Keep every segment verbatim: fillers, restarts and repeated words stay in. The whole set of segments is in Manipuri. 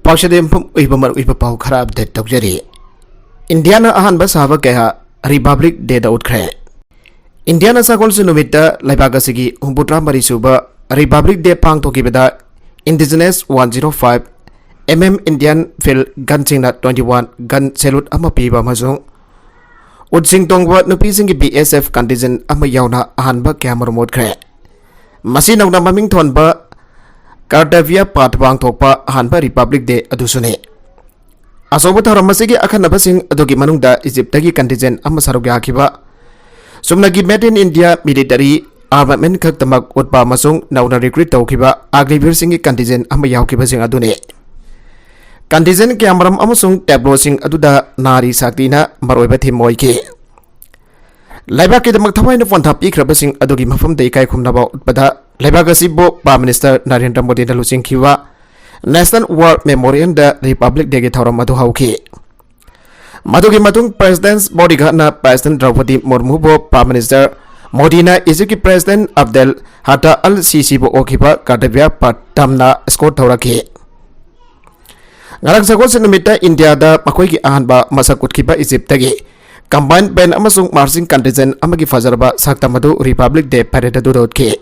ꯄꯥꯎꯁꯦꯗ ꯌꯨꯝꯐꯝ ꯑꯣꯏꯕ ꯃꯔꯨꯑꯣꯏꯕ ꯄꯥꯎ ꯈꯔ ꯑꯞꯗꯦꯠ ꯇꯧꯖꯔꯤ꯫ ꯏꯟꯗꯤꯌꯥꯅ ꯑꯍꯥꯟꯕ ꯁꯥꯕ ꯀꯌꯥ ꯔꯤꯄꯕ꯭ꯂꯤꯛ ꯗꯦꯗ ꯎꯠꯈ꯭ꯔꯦ꯫ ꯏꯟꯗꯤꯌꯥꯅ ꯁꯒꯣꯜꯁꯦꯟ ꯅꯨꯃꯤꯠꯇ ꯂꯩꯕꯥꯛ ꯑꯁꯤꯒꯤ ꯍꯨꯝꯐꯨꯇꯔꯥ ꯃꯔꯤ ꯁꯨꯕ ꯔꯤꯄꯕ꯭ꯂꯤꯛ ꯗꯦ ꯄꯥꯡꯊꯣꯛꯈꯤꯕꯗ indigenous one zero five M M Indian field ꯒꯟꯁꯤꯡꯅ ꯇ꯭ꯋꯦꯟꯇꯤ ꯋꯥꯟ ꯒꯟ ꯁꯦꯂꯨꯠ ꯑꯃ ꯄꯤꯕ ꯑꯃꯁꯨꯡ ꯎꯠꯁꯤꯡ ꯇꯣꯡꯕ ꯅꯨꯄꯤꯁꯤꯡꯒꯤ ꯕꯤ ꯑꯦꯁ ꯑꯦꯐ ꯀꯟꯇꯤꯟꯖꯦꯟ ꯑꯃ ꯌꯥꯎꯅ ꯑꯍꯥꯟꯕ ꯀꯌꯥꯃꯔꯨꯝ ꯎꯠꯈ꯭ꯔꯦ꯫ ꯃꯁꯤ ꯅꯧꯅ ꯃꯃꯤꯡ ꯊꯣꯟꯕ ꯀꯔꯇꯕ꯭ꯌ ꯄꯥꯊ ꯄꯥꯡꯊꯣꯛꯄ ꯑꯍꯥꯟꯕ ꯔꯤꯄꯕ꯭ꯂꯤꯛ ꯗꯦ ꯑꯗꯨꯁꯨꯅꯤ꯫ ꯑꯆꯧꯕ ꯊꯧꯔꯝ ꯑꯁꯤꯒꯤ ꯑꯈꯟꯅꯕꯁꯤꯡ ꯑꯗꯨꯒꯤ ꯃꯅꯨꯡꯗ ꯏꯖꯤꯞꯇꯒꯤ ꯀꯟꯇꯤꯟꯖꯦꯟ ꯑꯃ ꯁꯔꯨꯛ ꯌꯥꯈꯤꯕ, ꯆꯨꯝꯅꯒꯤ ꯃꯦꯗ ꯏꯟ ꯏꯟꯗꯤꯌꯥ ꯃꯤꯂꯤꯇꯔꯤ ꯑꯥꯔꯃꯥꯃꯦꯟ ꯈꯛꯇꯃꯛ ꯎꯠꯄ ꯑꯃꯁꯨꯡ ꯅꯧꯅ ꯔꯤꯀ꯭ꯔꯨꯠ ꯇꯧꯈꯤꯕ ꯑꯒ꯭ꯅꯤꯕꯤꯔꯁꯤꯡꯒꯤ ꯀꯟꯇꯤꯟꯖꯦꯟ ꯑꯃ ꯌꯥꯎꯈꯤꯕꯁꯤꯡ ꯑꯗꯨꯅꯤ꯫ ꯀꯟꯇꯤꯟꯖꯦꯟ ꯀꯌꯥꯃꯔꯨꯝ ꯑꯃꯁꯨꯡ ꯇꯦꯕ꯭ꯂꯣꯁꯤꯡ ꯑꯗꯨꯗ ꯅꯥꯔꯤ ꯁꯛꯇꯤꯅ ꯃꯔꯨꯑꯣꯏꯕ ꯊꯤꯝ ꯑꯣꯏꯈꯤ꯫ ꯂꯩꯕꯥꯛꯀꯤꯗꯃꯛ ꯊꯋꯥꯏꯅ ꯄꯣꯟꯊꯥ ꯄꯤꯈ꯭ꯔꯕꯁꯤꯡ ꯑꯗꯨꯒꯤ ꯃꯐꯝꯗ ꯏꯀꯥꯏ ꯈꯨꯝꯅꯕ ꯎꯠꯄꯗ ꯂꯩꯕꯥꯛ ꯑꯁꯤꯕꯨ ꯄ꯭ꯔꯥꯏꯝ ꯃꯤꯅꯤꯁꯇꯔ ꯅꯔꯦꯟꯗ꯭ꯔ ꯃꯣꯗꯤꯅ ꯂꯨꯆꯤꯡꯈꯤꯕ ꯅꯦꯁꯅꯦꯜ ꯋꯥꯔ ꯃꯦꯃꯣꯔꯤꯌꯦꯜꯗ ꯔꯤꯄꯕ꯭ꯂꯤꯛ ꯗꯦꯒꯤ ꯊꯧꯔꯝ ꯑꯗꯨ ꯍꯧꯈꯤ꯫ ꯃꯗꯨꯒꯤ ꯃꯇꯨꯡ ꯄ꯭ꯔꯦꯁꯤꯗꯦꯟꯠ ꯕꯣꯗꯤꯒꯥꯔꯗꯅ ꯄ꯭ꯔꯦꯁꯤꯗꯦꯟꯠ ꯗ꯭ꯔꯧꯄꯗꯤ ꯃꯨꯔꯃꯨꯕꯨ ꯄ꯭ꯔꯥꯏꯝ ꯃꯤꯅꯤꯁꯇꯔ ꯃꯣꯗꯤꯅ ꯏꯖꯤꯞꯀꯤ ꯄ꯭ꯔꯦꯁꯤꯗꯦꯟꯠ ꯑꯕꯗꯦꯜ ꯍꯠꯇꯥ ꯑꯜ ꯁꯤꯁꯤꯕꯨ ꯑꯣꯛꯈꯤꯕ ꯀꯔꯇꯕ꯭ꯌ ꯄꯊ ꯇꯝꯅ ꯏꯁꯀꯣꯔꯠ ꯇꯧꯔꯛꯈꯤ꯫ ꯉꯔꯥꯡ ꯁꯒꯣꯜꯁꯦꯟ ꯅꯨꯃꯤꯠꯇ ꯏꯟꯗꯤꯌꯥꯗ ꯃꯈꯣꯏꯒꯤ ꯑꯍꯥꯟꯕ ꯃꯁꯛ ꯎꯠꯈꯤꯕ ꯏꯖꯤꯞꯇꯒꯤ ꯀꯝꯕꯥꯏꯟ ꯕꯦꯟ ꯑꯃꯁꯨꯡ ꯃꯥꯔꯆꯤꯡ ꯀꯟꯇꯤꯟꯖꯦꯟ ꯑꯃꯒꯤ ꯐꯖꯔꯕ ꯁꯛꯇꯝ ꯑꯗꯨ ꯔꯤꯄꯕ꯭ꯂꯤꯛ ꯗꯦ ꯄꯦꯔꯦꯗ ꯑꯗꯨꯗ ꯎꯠꯈꯤ꯫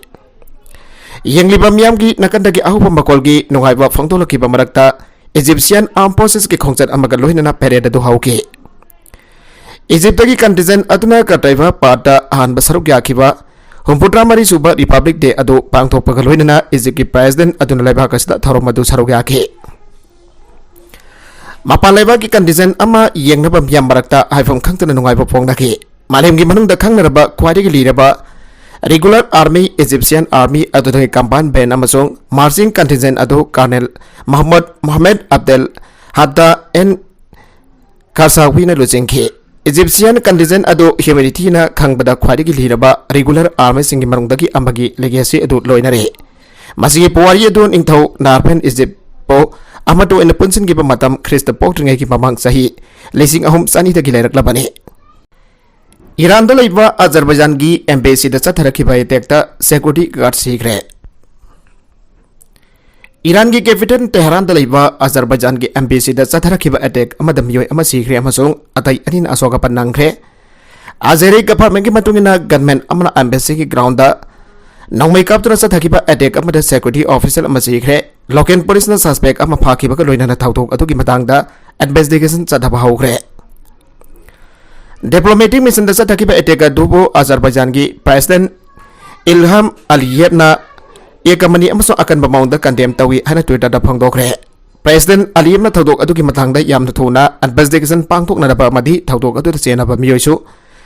ꯌꯦꯡꯂꯤꯕ ꯃꯤꯌꯥꯝꯒꯤ ꯅꯥꯀꯟꯗꯒꯤ ꯑꯍꯧꯕ ꯃꯈꯣꯜꯒꯤ ꯅꯨꯡꯉꯥꯏꯕ ꯐꯣꯡꯗꯣꯛꯂꯛꯈꯤꯕ ꯃꯔꯛꯇ ꯏꯖꯤꯞꯁꯤꯌꯥꯟ ꯑꯥꯔꯝ ꯐꯣꯔꯁꯦꯁꯀꯤ ꯈꯣꯡꯆꯠ ꯑꯃꯒ ꯂꯣꯏꯅꯅ ꯄꯦꯔꯦꯗ ꯑꯗꯨ ꯍꯧꯈꯤ꯫ ꯏꯖꯤꯞꯇꯒꯤ ꯀꯟꯇꯤꯟꯖꯦꯟ ꯑꯗꯨꯅ ꯀꯔꯇꯕ꯭ꯌ ꯄꯊꯇ ꯑꯍꯥꯟꯕ ꯁꯔꯨꯛ ꯌꯥꯈꯤꯕ ꯍꯨꯝꯐꯨꯇꯔꯥ ꯃꯔꯤ ꯁꯨꯕ ꯔꯤꯄꯕ꯭ꯂꯤꯛ ꯗꯦ ꯑꯗꯨ ꯄꯥꯡꯊꯣꯛꯄꯒ ꯂꯣꯏꯅꯅ ꯏꯖꯤꯞꯀꯤ ꯄ꯭ꯔꯦꯁꯤꯗꯦꯟꯠ ꯑꯗꯨꯅ ꯂꯩꯕꯥꯛ ꯑꯁꯤꯗ ꯊꯧꯔꯝ ꯑꯗꯨ ꯁꯔꯨꯛ ꯌꯥꯈꯤ꯫ ꯃꯄꯥꯟ ꯂꯩꯕꯥꯛꯀꯤ ꯀꯟꯇꯤꯟꯖꯦꯟ ꯑꯃ ꯌꯦꯡꯅꯕ ꯃꯤꯌꯥꯝ ꯃꯔꯛꯇ ꯍꯥꯏꯐꯝ ꯈꯪꯗꯅ ꯅꯨꯡꯉꯥꯏꯕ ꯐꯣꯡꯅꯈꯤ꯫ ꯃꯥꯂꯦꯝꯒꯤ ꯃꯅꯨꯡꯗ ꯈꯪꯅꯔꯕ ꯈ꯭ꯋꯥꯏꯗꯒꯤ ꯂꯤꯔꯕ ꯔꯤꯒꯨꯂꯔ ꯑꯥꯔꯃꯤ, ꯏꯖꯤꯞꯁꯤꯌꯥꯟ ꯑꯥꯔꯃꯤ ꯑꯗꯨꯗꯒꯤ ꯀꯝꯕꯥꯏꯟ ꯕꯦꯟ ꯑꯃꯁꯨꯡ ꯃꯥꯔꯆꯤꯡ ꯀꯟꯇꯤꯟꯖꯦꯟ ꯑꯗꯨ colonel Mohammad Mohammad Abdel Hatta ꯑꯦꯟ ꯀꯥꯁꯥꯋꯤꯅ ꯂꯨꯆꯤꯡꯈꯤ꯫ ꯏꯖꯤꯞꯁꯤꯌꯥꯟ ꯀꯟꯇꯤꯟꯖꯦꯟ ꯑꯗꯨ ꯍ꯭ꯌꯨꯃꯦꯅꯤꯇꯤꯅ ꯈꯪꯕꯗ ꯈ꯭ꯋꯥꯏꯗꯒꯤ ꯂꯤꯔꯕ ꯔꯤꯒꯨꯂꯔ ꯑꯥꯔꯃꯤꯁꯤꯡꯒꯤ ꯃꯅꯨꯡꯗꯒꯤ ꯑꯃꯒꯤ ꯂꯦꯒꯦꯁꯤ ꯑꯗꯨ ꯂꯣꯏꯅꯔꯤ꯫ ꯃꯁꯤꯒꯤ ꯄꯨꯋꯥꯔꯤ ꯑꯗꯨ ꯅꯤꯡꯊꯧ ꯅꯥꯔꯐꯦꯟ ꯏꯖꯤꯞꯄꯨ ꯑꯃꯠꯇ ꯑꯣꯏꯅ ꯄꯨꯟꯁꯤꯟꯈꯤꯕ ꯃꯇꯝ ꯈ꯭ꯔꯤꯁꯇ ꯄꯣꯛꯇ꯭ꯔꯤꯉꯩꯒꯤ ꯃꯃꯥꯡ ꯆꯍꯤ ꯂꯤꯁꯤꯡ ꯑꯍꯨꯝ ꯆꯅꯤꯗꯒꯤ ꯂꯩꯔꯛꯂꯕꯅꯤ꯫ ꯏꯔꯥꯟꯗ ꯂꯩꯕ ꯑꯖꯔꯕꯥꯏꯖꯥꯟꯒꯤ ꯑꯦꯝꯕꯦꯁꯤꯗ ꯆꯠꯊꯔꯛꯈꯤꯕ ꯑꯦꯇꯦꯛꯇ ꯁꯦꯀ꯭ꯌꯨꯔꯤꯇꯤ ꯒꯥꯔꯗ ꯁꯤꯈ꯭ꯔꯦ꯫ ꯏꯔꯥꯟꯒꯤ capital ꯇꯦꯍꯔꯥꯟꯗ ꯂꯩꯕ ꯑꯖꯔꯕꯥꯏꯖꯥꯟꯒꯤ embassy ꯗ ꯆꯠꯊꯔꯛꯈꯤꯕ attack ꯑꯃꯗ ꯃꯤꯑꯣꯏ ꯑꯃ ꯁꯤꯈ꯭ꯔꯦ ꯑꯃꯁꯨꯡ ꯑꯇꯩ ꯑꯅꯤꯅ ꯑꯁꯣꯛ ꯑꯄꯟ ꯅꯪꯈ꯭ꯔꯦ꯫ ꯑꯖꯦꯔꯤ government ꯀꯤ ꯃꯇꯨꯡ ꯏꯟꯅ, gunman ꯑꯃꯅ embassy ꯒꯤ ground ꯗ ꯅꯣꯡꯃꯩ ꯀꯥꯞꯇꯨꯅ ꯆꯠꯊꯈꯤꯕ attack ꯑꯃꯗ security official ꯑꯃ ꯁꯤꯈ꯭ꯔꯦ꯫ Local police ꯅ suspect ꯑꯃ ꯐꯥꯈꯤꯕꯒ ꯂꯣꯏꯅꯅ ꯊꯧꯗꯣꯛ ꯑꯗꯨꯒꯤ ꯃꯇꯥꯡꯗ investigation ꯆꯠꯊꯕ ꯍꯧꯈ꯭ꯔꯦ꯫ Diplomatic mission ꯗ ꯆꯠꯊꯈꯤꯕ attack ꯑꯗꯨꯕꯨ ꯑꯖꯔꯕꯥꯏꯖꯥꯟꯒꯤ President ꯏꯜꯍꯥꯝ ꯑꯂꯤꯌꯦꯚꯅ ꯑꯦꯀꯃꯅꯤ ꯑꯃꯁꯨꯡ ꯑꯀꯟꯕ ꯃꯑꯣꯡꯗ condemn ꯇꯧꯏ ꯍꯥꯏꯅ Twitter ꯗ ꯐꯣꯡꯗꯣꯛꯈ꯭ꯔꯦ꯫ President ꯑꯂꯤꯌꯦꯚꯅ ꯊꯧꯗꯣꯛ ꯑꯗꯨꯒꯤ ꯃꯇꯥꯡꯗ ꯌꯥꯝꯅ ꯊꯨꯅ investigation ꯄꯥꯡꯊꯣꯛꯅꯅꯕ ꯑꯃꯗꯤ ꯊꯧꯗꯣꯛ ꯑꯗꯨꯗ ꯆꯦꯟꯅꯕ ꯃꯤꯑꯣꯏꯁꯨ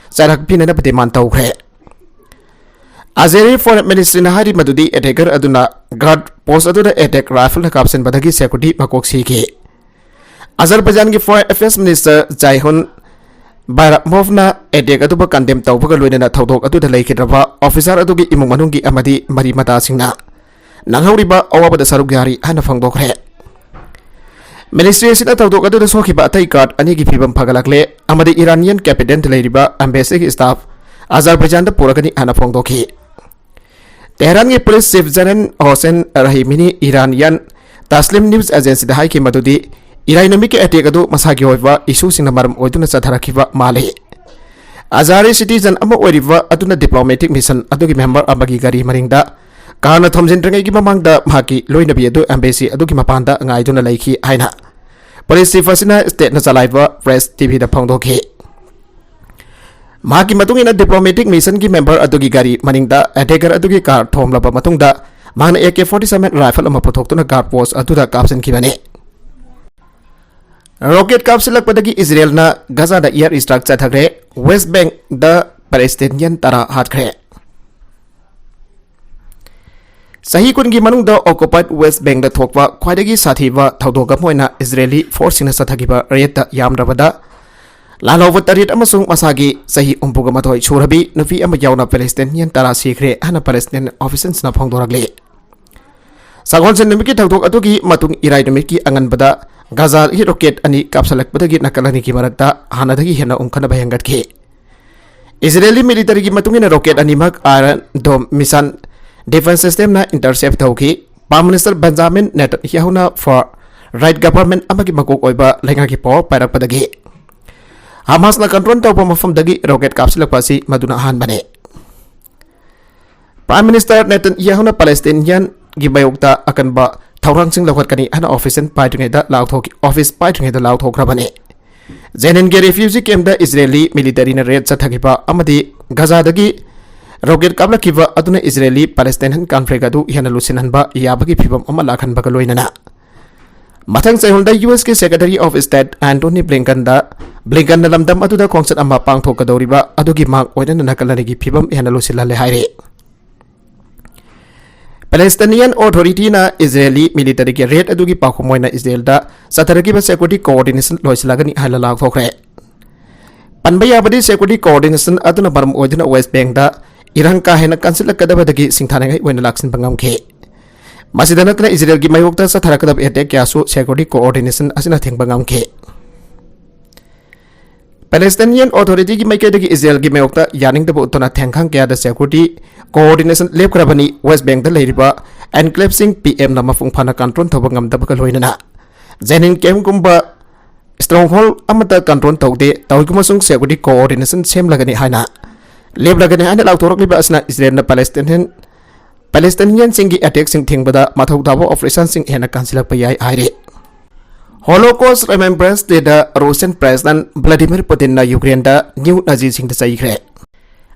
ꯆꯩꯔꯥꯛ ꯄꯤꯅꯅꯕ demand ꯇꯧꯈ꯭ꯔꯦ꯫ ꯑꯖꯦꯔꯤ Foreign Ministry ꯅ ꯍꯥꯏꯔꯤ ꯃꯗꯨꯗꯤ attacker ꯑꯗꯨꯅ guard post ꯑꯗꯨꯗ attack rifle ꯅ ꯀꯥꯞꯁꯤꯟꯕꯗꯒꯤ security ꯃꯀꯣꯛ ꯁꯤꯈꯤ꯫ ꯑꯖꯔꯕꯥꯏꯖꯥꯟꯒꯤ Foreign Affairs Minister ꯖꯥꯏꯍꯨꯟ ꯕꯥꯏꯔꯥꯛꯃꯣꯚꯅ attack ꯑꯗꯨꯕꯨ condemn ꯇꯧꯕꯒ ꯂꯣꯏꯅꯅ ꯊꯧꯗꯣꯛ ꯑꯗꯨꯗ ꯂꯩꯈꯤꯗ꯭ꯔꯕ officer ꯑꯗꯨꯒꯤ ꯏꯃꯨꯡ ꯃꯅꯨꯡꯒꯤ ꯑꯃꯗꯤ ꯃꯔꯤ ꯃꯇꯥꯁꯤꯡꯅ ꯅꯪꯍꯧꯔꯤꯕ ꯑꯋꯥꯕꯗ ꯁꯔꯨꯛ ꯌꯥꯔꯤ ꯍꯥꯏꯅ ꯐꯣꯡꯗꯣꯛꯈ꯭ꯔꯦ꯫ Ministry ꯑꯁꯤꯅ ꯊꯧꯗꯣꯛ ꯑꯗꯨꯗ ꯁꯣꯛꯈꯤꯕ ꯑꯇꯩ guard ꯑꯅꯤꯒꯤ ꯐꯤꯕꯝ ꯐꯒꯠꯂꯛꯂꯦ ꯑꯃꯗꯤ Iranian capital ꯗ ꯂꯩꯔꯤꯕ embassy ꯒꯤ staff ꯑꯖꯔꯕꯥꯏꯖꯥꯟꯗ ꯄꯨꯔꯛꯀꯅꯤ ꯍꯥꯏꯅ ꯐꯣꯡꯗꯣꯛꯈꯤ꯫ ꯇꯦꯍꯔꯥꯟꯒꯤ police chief general ꯍꯣꯁꯦꯟ ꯔꯍꯤꯃꯤꯅꯤ Iranian Tasnim news agency ꯗ ꯍꯥꯏꯈꯤ ꯃꯗꯨꯗꯤ ꯏꯔꯥꯏ ꯅꯨꯃꯤꯠꯀꯤ attack ꯑꯗꯨ ꯃꯁꯥꯒꯤ ꯑꯣꯏꯕ issue ꯁꯤꯡꯅ ꯃꯔꯝ ꯑꯣꯏꯗꯨꯅ ꯆꯠꯊꯔꯛꯈꯤꯕ ꯃꯥꯜꯂꯤ꯫ ꯑꯖꯥꯔꯤ citizen ꯑꯃ ꯑꯣꯏꯔꯤꯕ ꯑꯗꯨꯅ diplomatic mission ꯑꯗꯨꯒꯤ member ꯑꯃꯒꯤ ꯒꯥꯔꯤ ꯃꯅꯤꯡꯗ car ꯅ ꯊꯣꯝꯖꯤꯟꯗ꯭ꯔꯤꯉꯩꯒꯤ ꯃꯃꯥꯡꯗ ꯃꯍꯥꯛꯀꯤ ꯂꯣꯏꯅꯕꯤ ꯑꯗꯨ embassy ꯑꯗꯨꯒꯤ ꯃꯄꯥꯟꯗ ꯉꯥꯏꯗꯨꯅ ꯂꯩꯈꯤ ꯍꯥꯏꯅ police chief ꯑꯁꯤꯅ state ꯅ ꯆꯂꯥꯏꯕ Press TV ꯗ ꯐꯣꯡꯗꯣꯛꯈꯤ꯫ ꯃꯍꯥꯛꯀꯤ ꯃꯇꯨꯡ ꯏꯟꯅ, diplomatic mission ꯒꯤ member ꯑꯗꯨꯒꯤ ꯒꯥꯔꯤ ꯃꯅꯤꯡꯗ attacker ꯑꯗꯨꯒꯤ car ꯊꯣꯝꯂꯕ ꯃꯇꯨꯡꯗ, ꯃꯍꯥꯛꯅ AK forty seven rifle ꯑꯃ ꯄꯨꯊꯣꯛꯇꯨꯅ guard post ꯑꯗꯨꯗ ꯀꯥꯞꯁꯤꯟꯈꯤꯕꯅꯤ꯫ Rocket ꯀꯥꯞꯁꯤꯜꯂꯛꯄꯗꯒꯤ ꯏꯖꯔꯦꯜꯅ ꯒꯖꯥꯗ air strike ꯆꯠꯊꯈ꯭ꯔꯦ꯫ West Bank ꯗ Palestinian ꯇꯔꯥ ꯍꯥꯠꯈ꯭ꯔꯦ꯫ ꯆꯍꯤ ꯀꯨꯟꯒꯤ ꯃꯅꯨꯡꯗ occupied West Bank ꯗ ꯊꯣꯛꯄ ꯈ꯭ꯋꯥꯏꯗꯒꯤ ꯁꯥꯊꯤꯕ ꯊꯧꯗꯣꯛ ꯑꯃ ꯑꯣꯏꯅ Israeli force ꯁꯤꯡꯅ ꯆꯠꯊꯈꯤꯕ raid ꯇ ꯌꯥꯝꯗ꯭ꯔꯕꯗ ꯂꯥꯜꯍꯧꯕ ꯇꯔꯦꯠ ꯑꯃꯁꯨꯡ ꯃꯁꯥꯒꯤ ꯆꯍꯤ ꯍꯨꯝꯐꯨꯒ ꯃꯥꯊꯣꯏ ꯁꯨꯔꯕꯤ ꯅꯨꯄꯤ ꯑꯃ ꯌꯥꯎꯅ Palestinian ꯇꯔꯥ ꯁꯤꯈ꯭ꯔꯦ ꯍꯥꯏꯅ Palestinian officials ꯅ ꯐꯣꯡꯗꯣꯔꯛꯂꯤ꯫ ꯁꯒꯣꯜꯁꯦꯟ ꯅꯨꯃꯤꯠꯀꯤ ꯊꯧꯗꯣꯛ ꯑꯗꯨꯒꯤ ꯃꯇꯨꯡ ꯏꯔꯥꯏ ꯅꯨꯃꯤꯠꯀꯤ ꯑꯉꯟꯕꯗ ꯒꯥꯖꯥꯒꯤ rocket ꯑꯅꯤ ꯀꯥꯞꯁꯤꯜꯂꯛꯄꯗꯒꯤ ꯅꯥꯀꯜ ꯑꯅꯤꯒꯤ ꯃꯔꯛꯇ ꯍꯥꯟꯅꯗꯒꯤ ꯍꯦꯟꯅ ꯎꯪꯈꯠꯅꯕ ꯍꯦꯟꯒꯠꯈꯤ꯫ Israeli military ꯒꯤ ꯃꯇꯨꯡ ꯏꯟꯅ rocket ꯑꯅꯤꯃꯛ Iron Dome missile defense system ꯅ intercept ꯇꯧꯈꯤ꯫ Prime Minister Benjamin Netanyahu-ꯅ for right government ꯑꯃꯒꯤ ꯃꯀꯣꯛ ꯑꯣꯏꯕ ꯂꯩꯉꯥꯛꯀꯤ power ꯄꯥꯏꯔꯛꯄꯗꯒꯤ ꯍꯃꯥꯁꯅ control ꯇꯧꯕ ꯃꯐꯝꯗꯒꯤ rocket ꯀꯥꯞꯁꯤꯜꯂꯛꯄ ꯑꯁꯤ ꯃꯗꯨꯅ ꯑꯍꯥꯟꯕꯅꯤ꯫ Prime Minister Netanyahu-ꯅ Palestinian-ꯒꯤ ꯃꯥꯌꯣꯛꯇ ꯑꯀꯟꯕ ꯊꯧꯔꯥꯡꯁꯤꯡ ꯂꯧꯈꯠꯀꯅꯤ ꯍꯥꯏꯅ official ꯄꯥꯏꯗ꯭ꯔꯤꯉꯩꯗ ꯂꯥꯎꯊꯣꯛꯈꯤ, office ꯄꯥꯏꯗ꯭ꯔꯤꯉꯩꯗ ꯂꯥꯎꯊꯣꯛꯈ꯭ꯔꯕꯅꯤ꯫ ꯖꯦꯅꯤꯟꯒꯤ refugee camp-ꯇ Israeli military-ꯅ raid ꯆꯠꯊꯈꯤꯕ ꯑꯃꯗꯤ ꯒꯖꯥꯗꯒꯤ rocket ꯀꯥꯞꯂꯛꯈꯤꯕ ꯑꯗꯨꯅ Israeli-Palestinian conflict ꯑꯗꯨ ꯍꯦꯟꯅ ꯂꯨꯁꯤꯟꯍꯟꯕ ꯌꯥꯕꯒꯤ ꯐꯤꯚꯝ ꯑꯃ ꯂꯥꯛꯍꯟꯕꯒ ꯂꯣꯏꯅꯅ ꯃꯊꯪ ꯆꯌꯣꯜꯗ U S-ꯀꯤ Secretary of State Antony Blinken-ꯗ, Blinken-ꯅ ꯂꯝꯗꯝ ꯑꯗꯨꯗ ꯈꯣꯡꯆꯠ ꯑꯃ ꯄꯥꯡꯊꯣꯛꯀꯗꯧꯔꯤꯕ ꯑꯗꯨꯒꯤ ꯃꯥꯡ ꯑꯣꯏꯅꯅ ꯅꯥꯀꯜ ꯑꯅꯤꯒꯤ ꯐꯤꯚꯝ ꯍꯦꯟꯅ ꯂꯨꯁꯤꯜꯍꯜꯂꯦ ꯍꯥꯏꯔꯤ꯫ Palestinian Authority-ꯅ Israeli military-ꯒꯤ raid ꯑꯗꯨꯒꯤ ꯄꯥꯎꯈꯨꯝ ꯑꯣꯏꯅ Israel-ꯗ ꯆꯠꯊꯔꯛꯈꯤꯕ security coordination ꯂꯣꯏꯁꯤꯜꯂꯒꯅꯤ ꯍꯥꯏꯅ ꯂꯥꯎꯊꯣꯛꯈ꯭ꯔꯦ꯫ ꯄꯟꯕ ꯌꯥꯕꯗꯤ, security coordination ꯑꯗꯨꯅ ꯃꯔꯝ ꯑꯣꯏꯗꯨꯅ West Bank-ꯇ ꯏꯔꯥꯡ ꯀꯥ ꯍꯦꯟꯅ ꯀꯟꯁꯤꯜꯂꯛꯀꯗꯕꯗꯒꯤ ꯁꯤꯡꯊꯥꯅꯤꯡꯉꯥꯏ ꯑꯣꯏꯅ ꯂꯥꯛꯁꯤꯟꯕ ꯉꯝꯈꯤ꯫ ꯃꯁꯤꯗ ꯅꯠꯇꯅ Israel-ꯒꯤ ꯃꯥꯌꯣꯛꯇ ꯆꯠꯊꯔꯛꯀꯗꯕ attack ꯀꯌꯥꯁꯨ security coordination ꯑꯁꯤꯅ ꯊꯤꯡꯕ ꯉꯝꯈꯤ꯫ Palestinian Authority-ꯒꯤ ꯃꯥꯏꯀꯩꯗꯒꯤ Israel-ꯒꯤ ꯃꯥꯌꯣꯛꯇ ꯌꯥꯅꯤꯡꯗꯕ ꯎꯠꯇꯨꯅ ꯊꯦꯡꯈꯥꯡ ꯀꯌꯥꯗ security coordination ꯂꯦꯞꯈ꯭ꯔꯕꯅꯤ꯫ West Bank-ꯇ ꯂꯩꯔꯤꯕ enclave-ꯁꯤꯡ P M-ꯅ ꯃꯄꯨꯡ ꯐꯥꯅ control ꯇꯧꯕ ꯉꯝꯗꯕꯒ ꯂꯣꯏꯅꯅ Jenin camp-ꯒꯨꯝꯕ stronghold ꯑꯃꯠꯇ control ꯇꯧꯗꯦ, ꯇꯧꯏꯒꯨꯝꯕꯁꯨꯡ security coordination ꯁꯦꯝꯂꯒꯅꯤ ꯍꯥꯏꯅ, ꯂꯦꯞꯂꯒꯅꯤ ꯍꯥꯏꯅ ꯂꯥꯎꯊꯣꯔꯛꯂꯤꯕ ꯑꯁꯤꯅ Israel-ꯅ Palestinian, Palestinian-ꯁꯤꯡꯒꯤ attack-ꯁꯤꯡ ꯊꯤꯡꯕꯗ ꯃꯊꯧ ꯇꯥꯕ operation-ꯁꯤꯡ ꯍꯦꯟꯅ ꯀꯟꯁꯤꯜꯂꯛꯄ ꯌꯥꯏ ꯍꯥꯏꯔꯤ꯫ Holocaust Remembrance Day-ꯗ Russian President Vladimir Putin-ꯅ Ukraine-ꯗ neo-Nazi-ꯁꯤꯡꯗ ꯆꯩꯈ꯭ꯔꯦ꯫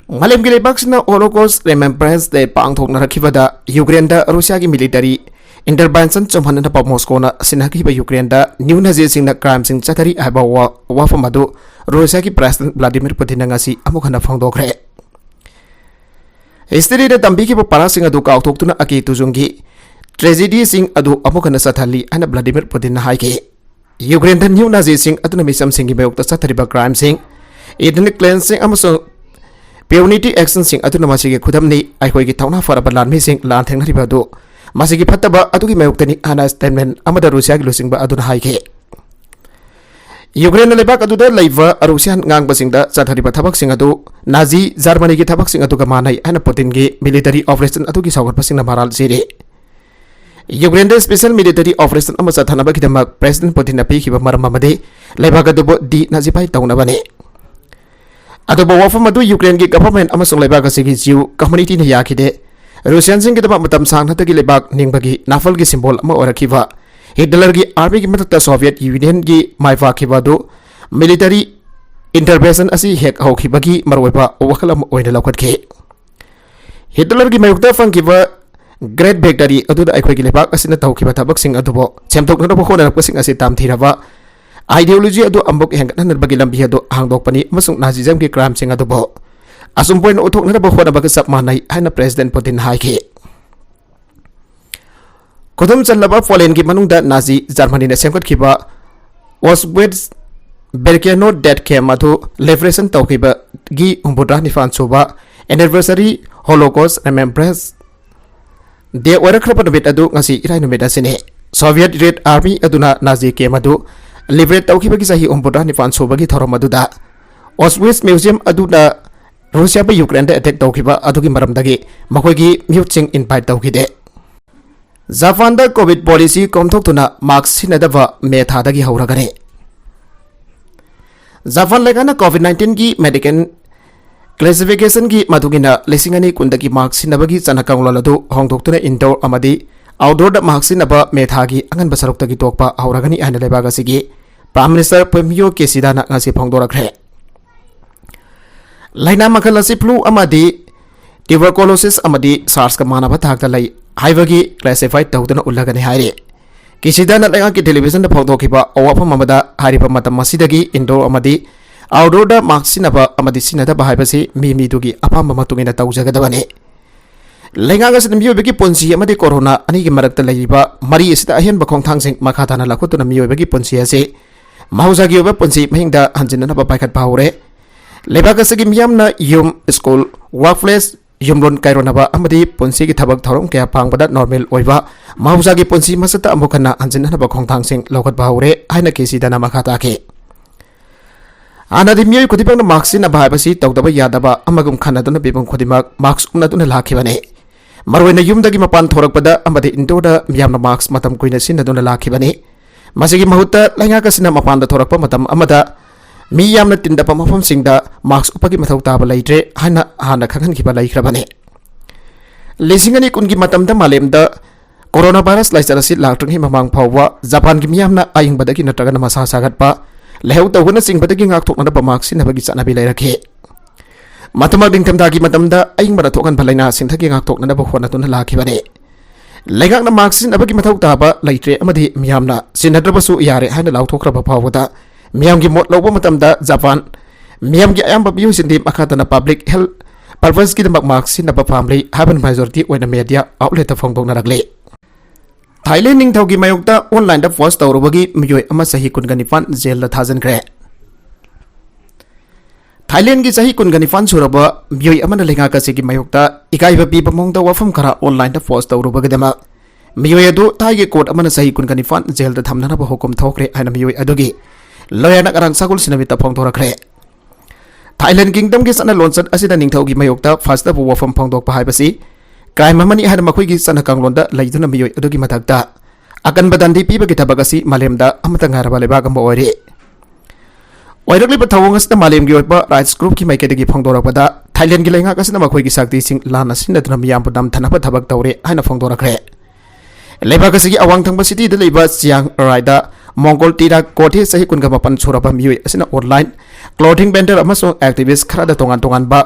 ꯃꯥꯂꯦꯝꯒꯤ ꯂꯩꯕꯥꯛꯁꯤꯡꯅ Holocaust Remembrance Day ꯄꯥꯡꯊꯣꯛꯅꯔꯛꯈꯤꯕꯗ Ukraine-ꯗ Russia-ꯒꯤ military intervention ꯆꯨꯝꯍꯟꯅꯅꯕ Moscow-ꯅ ꯁꯤꯟꯅꯈꯤꯕ Ukraine-ꯗ neo-Nazi-ꯁꯤꯡꯅ crime-ꯁꯤꯡ ꯆꯠꯊꯔꯤ ꯍꯥꯏꯕ ꯋꯥ-, ꯋꯥꯐꯝ ꯑꯗꯨ Russia-ꯒꯤ President Vladimir Putin-ꯅ ꯉꯁꯤ ꯑꯃꯨꯛ ꯍꯟꯅ ꯐꯣꯡꯗꯣꯛꯈ꯭ꯔꯦ꯫ History-ꯗ ꯇꯝꯕꯤꯈꯤꯕ ꯄꯥꯔꯥꯁꯤꯡ ꯑꯗꯨ ꯀꯥꯎꯊꯣꯛꯇꯨꯅ ꯑꯀꯤ ꯇꯨꯖꯨꯡꯒꯤ tragedy-ꯁꯤꯡ ꯑꯗꯨ ꯑꯃꯨꯛ ꯍꯟꯅ ꯆꯠꯊꯍꯜꯂꯤ ꯍꯥꯏꯅ Vladimir Putin-ꯅ ꯍꯥꯏꯈꯤ꯫ Ukraine-ꯗ neo-Nazi-ꯁꯤꯡ ꯑꯗꯨꯅ ꯃꯤꯆꯝꯁꯤꯡꯒꯤ ꯃꯥꯌꯣꯛꯇ ꯆꯠꯊꯔꯤꯕ crime-ꯁꯤꯡ, ethnic cleansing ꯑꯃꯁꯨꯡ punitive action-ꯁꯤꯡ ꯑꯗꯨꯅ ꯃꯁꯤꯒꯤ ꯈꯨꯗꯝꯅꯤ꯫ ꯑꯩꯈꯣꯏꯒꯤ ꯊꯧꯅꯥ ꯐꯔꯕ ꯂꯥꯟꯃꯤꯁꯤꯡ ꯂꯥꯟꯊꯦꯡꯅꯔꯤꯕ ꯑꯗꯨ ꯃꯁꯤꯒꯤ ꯐꯠꯇꯕ ꯑꯗꯨꯒꯤ ꯃꯥꯌꯣꯛꯇꯅꯤ ꯍꯥꯏꯅ statement ꯑꯃꯗ Russia-ꯒꯤ ꯂꯨꯆꯤꯡꯕ ꯑꯗꯨꯅ ꯍꯥꯏꯈꯤ꯫ Ukraine-ꯅ ꯂꯩꯕꯥꯛ ꯑꯗꯨꯗ ꯂꯩꯕ Russian ꯉꯥꯡꯕꯁꯤꯡꯗ ꯆꯠꯊꯔꯤꯕ ꯊꯕꯛꯁꯤꯡ ꯑꯗꯨ Nazi Germany-ꯒꯤ ꯊꯕꯛꯁꯤꯡ ꯑꯗꯨꯒ ꯃꯥꯟꯅꯩ ꯍꯥꯏꯅ Putin-ꯒꯤ military operation ꯑꯗꯨꯒꯤ ꯁꯧꯒꯠꯄꯁꯤꯡꯅ ꯃꯔꯥꯜ ꯁꯤꯔꯤ꯫ ꯌꯨꯀ꯭ꯔꯦꯟꯗ special military operation ꯑꯃ ꯆꯠꯊꯅꯕꯒꯤꯗꯃꯛ President Putinꯅ ꯄꯤꯈꯤꯕ ꯃꯔꯝ ꯑꯃꯗꯤ ꯂꯩꯕꯥꯛ ꯑꯗꯨꯕꯨ denazified ꯇꯧꯅꯕꯅꯤ꯫ ꯑꯗꯨꯕꯨ ꯋꯥꯐꯝ ꯑꯗꯨ ꯌꯨꯀ꯭ꯔꯦꯟꯒꯤ government ꯑꯃꯁꯨꯡ ꯂꯩꯕꯥꯛ ꯑꯁꯤꯒꯤ Jew communityꯅ ꯌꯥꯈꯤꯗꯦ꯫ Russianꯁꯤꯡꯒꯤꯗꯃꯛ ꯃꯇꯝ ꯁꯥꯡꯅꯗꯒꯤ ꯂꯩꯕꯥꯛ ꯅꯤꯡꯕꯒꯤ ꯅꯥꯐꯜꯒꯤ symbol ꯑꯃ ꯑꯣꯏꯔꯛꯈꯤꯕ Hitlerꯒꯤ armyꯒꯤ ꯃꯊꯛꯇ Soviet Unionꯒꯤ ꯃꯥꯏ ꯄꯥꯛꯈꯤꯕ ꯑꯗꯨ military intervention ꯑꯁꯤ ꯍꯦꯛ ꯍꯧꯈꯤꯕꯒꯤ ꯃꯔꯨꯑꯣꯏꯕ ꯋꯥꯈꯜ ꯑꯃ ꯑꯣꯏꯅ ꯂꯧꯈꯠꯈꯤ꯫ Hitlerꯒꯤ ꯃꯥꯌꯣꯛꯇ ꯐꯪꯈꯤꯕ great victory ꯑꯗꯨꯗ ꯑꯩꯈꯣꯏꯒꯤ ꯂꯩꯕꯥꯛ ꯑꯁꯤꯅ ꯇꯧꯈꯤꯕ ꯊꯕꯛꯁꯤꯡ ꯑꯗꯨꯕꯨ ꯁꯦꯝꯗꯣꯛꯅꯅꯕ ꯍꯣꯠꯅꯔꯛꯄꯁꯤꯡ ꯑꯁꯤ ꯇꯥꯝꯊꯤꯔꯕ ideology ꯑꯗꯨ ꯑꯃꯨꯛ ꯍꯦꯟꯒꯠꯍꯟꯅꯕꯒꯤ ꯂꯝꯕꯤ ꯑꯗꯨ ꯍꯥꯡꯗꯣꯛꯄꯅꯤ ꯑꯃꯁꯨꯡ Nazismꯒꯤ crimeꯁꯤꯡ ꯑꯗꯨꯕꯨ ꯑꯆꯨꯝꯕ ꯑꯣꯏꯅ ꯎꯠꯊꯣꯛꯅꯅꯕ ꯍꯣꯠꯅꯕꯒ ꯆꯞ ꯃꯥꯟꯅꯩ ꯍꯥꯏꯅ President Putin ꯍꯥꯏꯈꯤ꯫ ꯈꯨꯗꯨꯝ ꯆꯜꯂꯕ Polandꯒꯤ ꯃꯅꯨꯡꯗ Nazi Germanyꯅ ꯁꯦꯝꯒꯠꯈꯤꯕ Auschwitz Birkenau death camp ꯑꯗꯨ liberation ꯇꯧꯈꯤꯕꯒꯤ ꯍꯨꯝꯐꯨꯇꯔꯥ ꯅꯤꯄꯥꯟ ꯁꯨꯕ anniversary Holocaust Remembrance Day ꯑꯣꯏꯔꯛꯈ꯭ꯔꯕ ꯅꯨꯃꯤꯠ ꯑꯗꯨ ꯉꯁꯤ ꯏꯔꯥꯏ ꯅꯨꯃꯤꯠ ꯑꯁꯤꯅꯤ꯫ Soviet Red Army ꯑꯗꯨꯅ Nazi camp ꯑꯗꯨ liberate ꯇꯧꯈꯤꯕꯒꯤ ꯆꯍꯤ ꯍꯨꯝꯐꯨꯇꯔꯥ ꯅꯤꯄꯥꯟ ꯁꯨꯕꯒꯤ ꯊꯧꯔꯝ ꯑꯗꯨꯗ Auschwitz Museum ꯑꯗꯨꯅ Russiaꯕꯨ Ukraineꯗ attack ꯇꯧꯈꯤꯕ ꯑꯗꯨꯒꯤ ꯃꯔꯝꯗꯒꯤ ꯃꯈꯣꯏꯒꯤ ꯃꯤꯍꯨꯠꯁꯤꯡ invite ꯇꯧꯈꯤꯗꯦ꯫ ꯖꯄꯥꯟꯗ COVID policy ꯀꯣꯝꯊꯣꯛꯇꯨꯅ mask ꯁꯤꯖꯤꯟꯅꯗꯕ ꯃꯦ ꯊꯥꯗꯒꯤ ꯍꯧꯔꯒꯅꯤ꯫ ꯖꯄꯥꯟ ꯂꯩꯉꯥꯛꯅ COVID nineteenꯒꯤ medical classificationꯒꯤ ꯃꯇꯨꯡ ꯏꯟꯅ ꯂꯤꯁꯤꯡ ꯑꯅꯤ ꯀꯨꯟꯗꯒꯤ mask ꯁꯤꯖꯤꯟꯅꯕꯒꯤ ꯆꯠꯅ ꯀꯥꯡꯂꯣꯟ ꯑꯗꯨ ꯍꯣꯡꯗꯣꯛꯇꯨꯅ indoor ꯑꯃꯗꯤ outdoorꯗ mask ꯁꯤꯖꯤꯟꯅꯕ ꯃꯦ ꯊꯥꯒꯤ ꯑꯉꯟꯕ ꯁꯔꯨꯛꯇꯒꯤ ꯇꯣꯛꯄ ꯍꯧꯔꯒꯅꯤ ꯍꯥꯏꯅ ꯂꯩꯕꯥꯛ ꯑꯁꯤꯒꯤ Prime Minister Fumio Kishidana ꯉꯁꯤ ꯐꯣꯡꯗꯣꯔꯛꯈ꯭ꯔꯦ꯫ ꯂꯥꯏꯅꯥ ꯃꯈꯜ ꯑꯁꯤ flu ꯑꯃꯗꯤ tuberculosis ꯑꯃꯗꯤ SARSꯀ ꯃꯥꯟꯅꯕ ꯊꯥꯛꯇ ꯂꯩ ꯍꯥꯏꯕꯒꯤ classify ꯇꯧꯗꯨꯅ ꯎꯠꯂꯒꯅꯤ ꯍꯥꯏꯔꯤ꯫ ꯀꯤꯁꯤꯗꯥꯅ ꯂꯩꯉꯥꯛꯀꯤ televisionꯗ ꯐꯣꯡꯗꯣꯛꯈꯤꯕ ꯋꯥꯐꯝ ꯑꯃꯗ ꯍꯥꯏꯔꯤꯕ ꯃꯇꯝ ꯑꯁꯤꯗꯒꯤ indoor ꯑꯃꯗꯤ outdoorꯗ mask ꯁꯤꯖꯤꯟꯅꯕ ꯑꯃꯗꯤ ꯁꯤꯖꯤꯟꯅꯗꯕ ꯍꯥꯏꯕꯁꯤ ꯃꯤ ꯃꯤꯗꯨꯒꯤ ꯑꯄꯥꯝꯕ ꯃꯇꯨꯡ ꯏꯟꯅ ꯇꯧꯖꯒꯗꯕꯅꯤ꯫ ꯂꯩꯉꯥꯛ ꯑꯁꯤꯅ ꯃꯤꯑꯣꯏꯕꯒꯤ ꯄꯨꯟꯁꯤ ꯑꯃꯗꯤ corona ꯑꯅꯤꯒꯤ ꯃꯔꯛꯇ ꯂꯩꯔꯤꯕ ꯃꯔꯤ ꯑꯁꯤꯗ ꯑꯍꯦꯟꯕ ꯈꯣꯡꯊꯥꯡꯁꯤꯡ ꯃꯈꯥ ꯇꯥꯅ ꯂꯧꯈꯠꯇꯨꯅ ꯃꯤꯑꯣꯏꯕꯒꯤ ꯄꯨꯟꯁꯤ ꯑꯁꯤ ꯃꯍꯧꯁꯥꯒꯤ ꯑꯣꯏꯕ ꯄꯨꯟꯁꯤ ꯃꯍꯤꯡꯗ ꯍꯟꯖꯤꯟꯅꯅꯕ ꯄꯥꯏꯈꯠꯄ ꯍꯧꯔꯦ꯫ ꯂꯩꯕꯥꯛ ꯑꯁꯤꯒꯤ ꯃꯤꯌꯥꯝꯅ ꯌꯨꯝ, school, workplace, ꯌꯨꯝꯂꯣꯟ ꯀꯥꯏꯔꯣꯟꯅꯕ ꯑꯃꯗꯤ ꯄꯨꯟꯁꯤꯒꯤ ꯊꯕꯛ ꯊꯧꯔꯝ ꯀꯌꯥ ꯄꯥꯡꯕꯗ normal ꯑꯣꯏꯕ ꯃꯍꯧꯁꯥꯒꯤ ꯄꯨꯟꯁꯤ ꯃꯁꯛꯇ ꯑꯃꯨꯛ ꯍꯟꯅ ꯍꯟꯖꯤꯟꯅꯅꯕ ꯈꯣꯡꯊꯥꯡꯁꯤꯡ ꯂꯧꯈꯠꯄ ꯍꯧꯔꯦ ꯍꯥꯏꯅ ꯀꯦ ꯁꯤ ꯗꯥꯅ ꯃꯈꯥ ꯇꯥꯈꯤ꯫ ꯍꯥꯟꯅꯗꯤ ꯃꯤꯑꯣꯏ ꯈꯨꯗꯤꯡꯃꯛꯅ mask ꯁꯤꯖꯤꯟꯅꯕ ꯍꯥꯏꯕꯁꯤ ꯇꯧꯗꯕ ꯌꯥꯗꯕ ꯑꯃꯒꯨꯝ ꯈꯟꯅꯗꯨꯅ ꯃꯤꯄꯨꯝ ꯈꯨꯗꯤꯡꯃꯛ mask ꯎꯞꯅꯗꯨꯅ ꯂꯥꯛꯈꯤꯕꯅꯤ꯫ ꯃꯔꯨꯑꯣꯏꯅ ꯌꯨꯝꯗꯒꯤ ꯃꯄꯥꯟ ꯊꯣꯔꯛꯄꯗ ꯑꯃꯗꯤ indoor ꯗ ꯃꯤꯌꯥꯝꯅ mask ꯃꯇꯝ ꯀꯨꯏꯅ ꯁꯤꯖꯤꯟꯅꯗꯨꯅ ꯂꯥꯛꯈꯤꯕꯅꯤ꯫ ꯃꯁꯤꯒꯤ ꯃꯍꯨꯠꯇ ꯂꯩꯉꯥꯛ ꯑꯁꯤꯅ ꯃꯄꯥꯟꯗ ꯊꯣꯔꯛꯄ ꯃꯇꯝ ꯑꯃꯗ ꯃꯤ ꯌꯥꯝꯅ ꯇꯤꯟꯗꯕ ꯃꯐꯝꯁꯤꯡꯗ mask ꯎꯞꯄꯒꯤ ꯃꯊꯧ ꯇꯥꯕ ꯂꯩꯇ꯭ꯔꯦ ꯍꯥꯏꯅ ꯍꯥꯟꯅ ꯈꯪꯍꯟꯈꯤꯕ ꯂꯩꯈ꯭ꯔꯕꯅꯤ꯫ ꯂꯤꯁꯤꯡ ꯑꯅꯤ ꯀꯨꯟꯒꯤ ꯃꯇꯝꯗ ꯃꯥꯂꯦꯝꯗ coronavirus ꯂꯥꯏꯆꯠ ꯑꯁꯤ ꯂꯥꯛꯇ꯭ꯔꯤꯉꯩ ꯃꯃꯥꯡ ꯐꯥꯎꯕ ꯖꯄꯥꯟꯒꯤ ꯃꯤꯌꯥꯝꯅ ꯑꯏꯪꯕꯗꯒꯤ ꯅꯠꯇ꯭ꯔꯒꯅ ꯃꯁꯥ ꯁꯥꯒꯠꯄ, ꯂꯥꯏꯍꯧ ꯇꯧꯕꯅꯆꯤꯡꯕꯗꯒꯤ ꯉꯥꯛꯊꯣꯛꯅꯅꯕ mask ꯁꯤꯖꯤꯟꯅꯕꯒꯤ ꯆꯠꯅꯕꯤ ꯂꯩꯔꯛꯈꯤ꯫ ꯃꯇꯝ ꯅꯤꯡꯊꯝꯊꯥꯒꯤ ꯃꯇꯝꯗ ꯑꯏꯪꯕꯅ ꯊꯣꯛꯍꯟꯕ ꯂꯥꯏꯅꯥꯁꯤꯡꯗꯒꯤ ꯉꯥꯛꯊꯣꯛꯅꯅꯕ ꯍꯣꯠꯅꯗꯨꯅ ꯂꯥꯛꯈꯤꯕꯅꯤ꯫ ꯂꯩꯉꯥꯛꯅ mask ꯁꯤꯖꯤꯟꯅꯕꯒꯤ ꯃꯊꯧ ꯇꯥꯕ ꯂꯩꯇ꯭ꯔꯦ ꯑꯃꯗꯤ ꯃꯤꯌꯥꯝꯅ ꯁꯤꯖꯤꯟꯅꯗ꯭ꯔꯕꯁꯨ ꯌꯥꯔꯦ ꯍꯥꯏꯅ ꯂꯥꯎꯊꯣꯛꯈ꯭ꯔꯕ ꯐꯥꯎꯕꯗ, ꯃꯤꯌꯥꯝꯒꯤ ꯃꯣꯠ ꯂꯧꯕ ꯃꯇꯝꯗ ꯖꯄꯥꯟ ꯃꯤꯌꯥꯝꯒꯤ ꯑꯌꯥꯝꯕ ꯃꯤꯑꯣꯏꯁꯤꯡꯗꯤ ꯃꯈꯥ ꯇꯥꯅ public health purpose ꯀꯤꯗꯃꯛ mask ꯁꯤꯖꯤꯟꯅꯕ ꯄꯥꯝꯂꯤ ꯍꯥꯏꯕꯅ majority ꯑꯣꯏꯅ media outlet ꯇ ꯐꯣꯡꯗꯣꯛꯅꯔꯛꯂꯤ꯫ ꯊꯥꯏꯂꯦꯟ ꯅꯤꯡꯊꯧꯒꯤ ꯃꯥꯌꯣꯛꯇ online ꯗ post ꯇꯧꯔꯨꯕꯒꯤ ꯃꯤꯑꯣꯏ ꯑꯃ ꯆꯍꯤ ꯀꯨꯟꯒ ꯅꯤꯄꯥꯟ ꯖꯦꯜꯗ ꯊꯥꯖꯤꯟꯈ꯭ꯔꯦ꯫ ꯊꯥꯏꯂꯦꯟꯒꯤ ꯆꯍꯤ ꯀꯨꯟꯒ ꯅꯤꯄꯥꯟ ꯁꯨꯔꯕ ꯃꯤꯑꯣꯏ ꯑꯃꯅ ꯂꯩꯉꯥꯛ ꯑꯁꯤꯒꯤ ꯃꯥꯌꯣꯛꯇ ꯏꯀꯥꯏꯕ ꯄꯤꯕ ꯃꯑꯣꯡꯗ ꯋꯥꯐꯝ ꯈꯔ online ꯗ post ꯇꯧꯔꯨꯕꯒꯤꯗꯃꯛ ꯃꯤꯑꯣꯏ ꯑꯗꯨ ꯊꯥꯏꯒꯤ court ꯑꯃꯅ ꯆꯍꯤ ꯀꯨꯟꯒ ꯅꯤꯄꯥꯟ ꯖꯦꯜꯗ ꯊꯝꯅꯅꯕ ꯍꯨꯀꯨꯝ ꯊꯣꯛꯈ꯭ꯔꯦ ꯍꯥꯏꯅ ꯃꯤꯑꯣꯏ ꯑꯗꯨꯒꯤ lawyer ꯅ ꯉꯔꯥꯡ ꯁꯒꯣꯜꯁꯦꯟ ꯅꯨꯃꯤꯠꯇ ꯐꯣꯡꯗꯣꯔꯛꯈ꯭ꯔꯦ꯫ ꯊꯥꯏꯂꯦꯟ ꯀꯤꯡꯗꯝꯒꯤ ꯆꯠꯅ ꯂꯣꯟꯆꯠ ꯑꯁꯤꯗ ꯅꯤꯡꯊꯧꯒꯤ ꯃꯥꯌꯣꯛꯇ ꯐꯥꯁꯇꯕꯨ ꯋꯥꯐꯝ ꯐꯣꯡꯗꯣꯛꯄ ꯍꯥꯏꯕꯁꯤ crime ꯑꯃꯅꯤ ꯍꯥꯏꯅ ꯃꯈꯣꯏꯒꯤ ꯆꯠꯅ ꯀꯥꯡꯂꯣꯟꯗ ꯂꯩꯗꯨꯅ ꯃꯤꯑꯣꯏ ꯑꯗꯨꯒꯤ ꯃꯊꯛꯇ ꯑꯀꯟꯕ ꯗꯟꯗꯤ ꯄꯤꯕꯒꯤ ꯊꯕꯛ ꯑꯁꯤ ꯃꯥꯂꯦꯝꯗ ꯑꯃꯠꯇ ꯉꯥꯏꯔꯕ ꯂꯩꯕꯥꯛ ꯑꯃ ꯑꯣꯏꯔꯤ꯫ ꯑꯣꯏꯔꯛꯂꯤꯕ ꯊꯧꯑꯣꯡ ꯑꯁꯤꯗ ꯃꯥꯂꯦꯝꯒꯤ ꯑꯣꯏꯕ rights group ꯀꯤ ꯃꯥꯏꯀꯩꯗꯒꯤ ꯐꯣꯡꯗꯣꯔꯛꯄꯗ, ꯊꯥꯏꯂꯦꯟꯒꯤ ꯂꯩꯉꯥꯛ ꯑꯁꯤꯅ ꯃꯈꯣꯏꯒꯤ ꯁꯛꯇꯤꯁꯤꯡ ꯂꯥꯟꯅ ꯁꯤꯖꯤꯟꯅꯗꯨꯅ ꯃꯤꯌꯥꯝꯕꯨ ꯅꯝꯊꯅꯕ ꯊꯕꯛ ꯇꯧꯔꯦ ꯍꯥꯏꯅ ꯐꯣꯡꯗꯣꯔꯛꯈ꯭ꯔꯦ꯫ ꯂꯩꯕꯥꯛ ꯑꯁꯤꯒꯤ ꯑꯋꯥꯡ ꯊꯪꯕ city ꯗ ꯂꯩꯕ ꯆꯤꯌꯥꯡ ꯔꯥꯏꯗ ꯃꯣꯡꯒꯣꯜ ꯇꯤꯔꯥ ꯀꯣꯊꯦ ꯆꯍꯤ ꯀꯨꯟꯒ ꯃꯥꯄꯟ ꯁꯨꯔꯕ ꯃꯤꯑꯣꯏ ꯑꯁꯤꯅ online clothing vendor ꯑꯃꯁꯨꯡ activist ꯈꯔꯗ ꯇꯣꯉꯥꯟ ꯇꯣꯉꯥꯟꯕ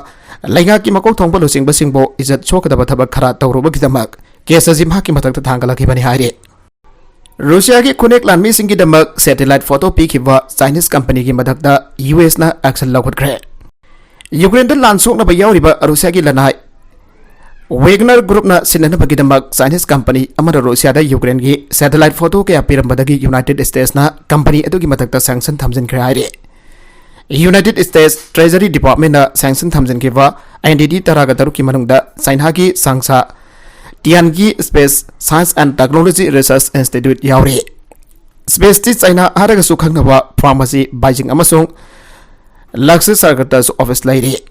ꯂꯩꯉꯥꯛꯀꯤ ꯃꯀꯣꯛ ꯊꯣꯡꯕ ꯂꯨꯆꯤꯡꯕꯁꯤꯡꯕꯨ ꯏꯖꯠ ꯁꯣꯛꯀꯗꯕ ꯊꯕꯛ ꯈꯔ ꯇꯧꯔꯨꯕꯒꯤꯗꯃꯛ case ꯑꯁꯤ ꯃꯍꯥꯛꯀꯤ ꯃꯊꯛꯇ ꯊꯥꯡꯒꯠꯂꯛꯈꯤꯕꯅꯤ ꯍꯥꯏꯔꯤ꯫ ꯔꯨꯁꯤꯌꯥꯒꯤ ꯈꯨꯅꯦꯛ ꯂꯥꯟꯃꯤꯁꯤꯡꯒꯤꯗꯃꯛ satellite photo ꯄꯤꯈꯤꯕ Chinese company ꯒꯤ ꯃꯊꯛꯇ U S ꯅ action ꯂꯧꯈꯠꯈ꯭ꯔꯦ꯫ ꯌꯨꯀ꯭ꯔꯦꯟꯗ ꯂꯥꯟ ꯁꯣꯛꯅꯕ ꯌꯥꯎꯔꯤꯕ ꯔꯨꯁꯤꯌꯥꯒꯤ ꯂꯅꯥꯏ Wagner group ꯅ ꯁꯤꯟꯅꯅꯕꯒꯤꯗꯃꯛ Chinese company ꯑꯃꯅ ꯔꯨꯁꯤꯌꯥꯗ ꯌꯨꯀ꯭ꯔꯦꯟꯒꯤ satellite photo ꯀꯌꯥ ꯄꯤꯔꯝꯕꯗꯒꯤ United States ꯅ company ꯑꯗꯨꯒꯤ ꯃꯊꯛꯇ sanction ꯊꯝꯖꯤꯟꯈ꯭ꯔꯦ ꯍꯥꯏꯔꯤ꯫ United States Treasury Department ꯅ sanction ꯊꯝꯖꯤꯟꯈꯤꯕ entity ꯇꯔꯥꯒ ꯇꯔꯨꯛꯀꯤ ꯃꯅꯨꯡꯗ ꯆꯥꯏꯅꯥꯒꯤ ꯁꯥꯡꯁꯥ ꯇꯤꯌꯥꯟꯒꯤ Space Science and Technology Research Institute ꯌꯥꯎꯔꯤ꯫ Space ꯇꯤ ꯆꯥꯏꯅꯥ ꯍꯥꯏꯔꯒꯁꯨ ꯈꯪꯅꯕ firm ꯑꯁꯤ Beijing ꯑꯃꯁꯨꯡ Luxembourg ꯇꯁꯨ office ꯂꯩꯔꯤ꯫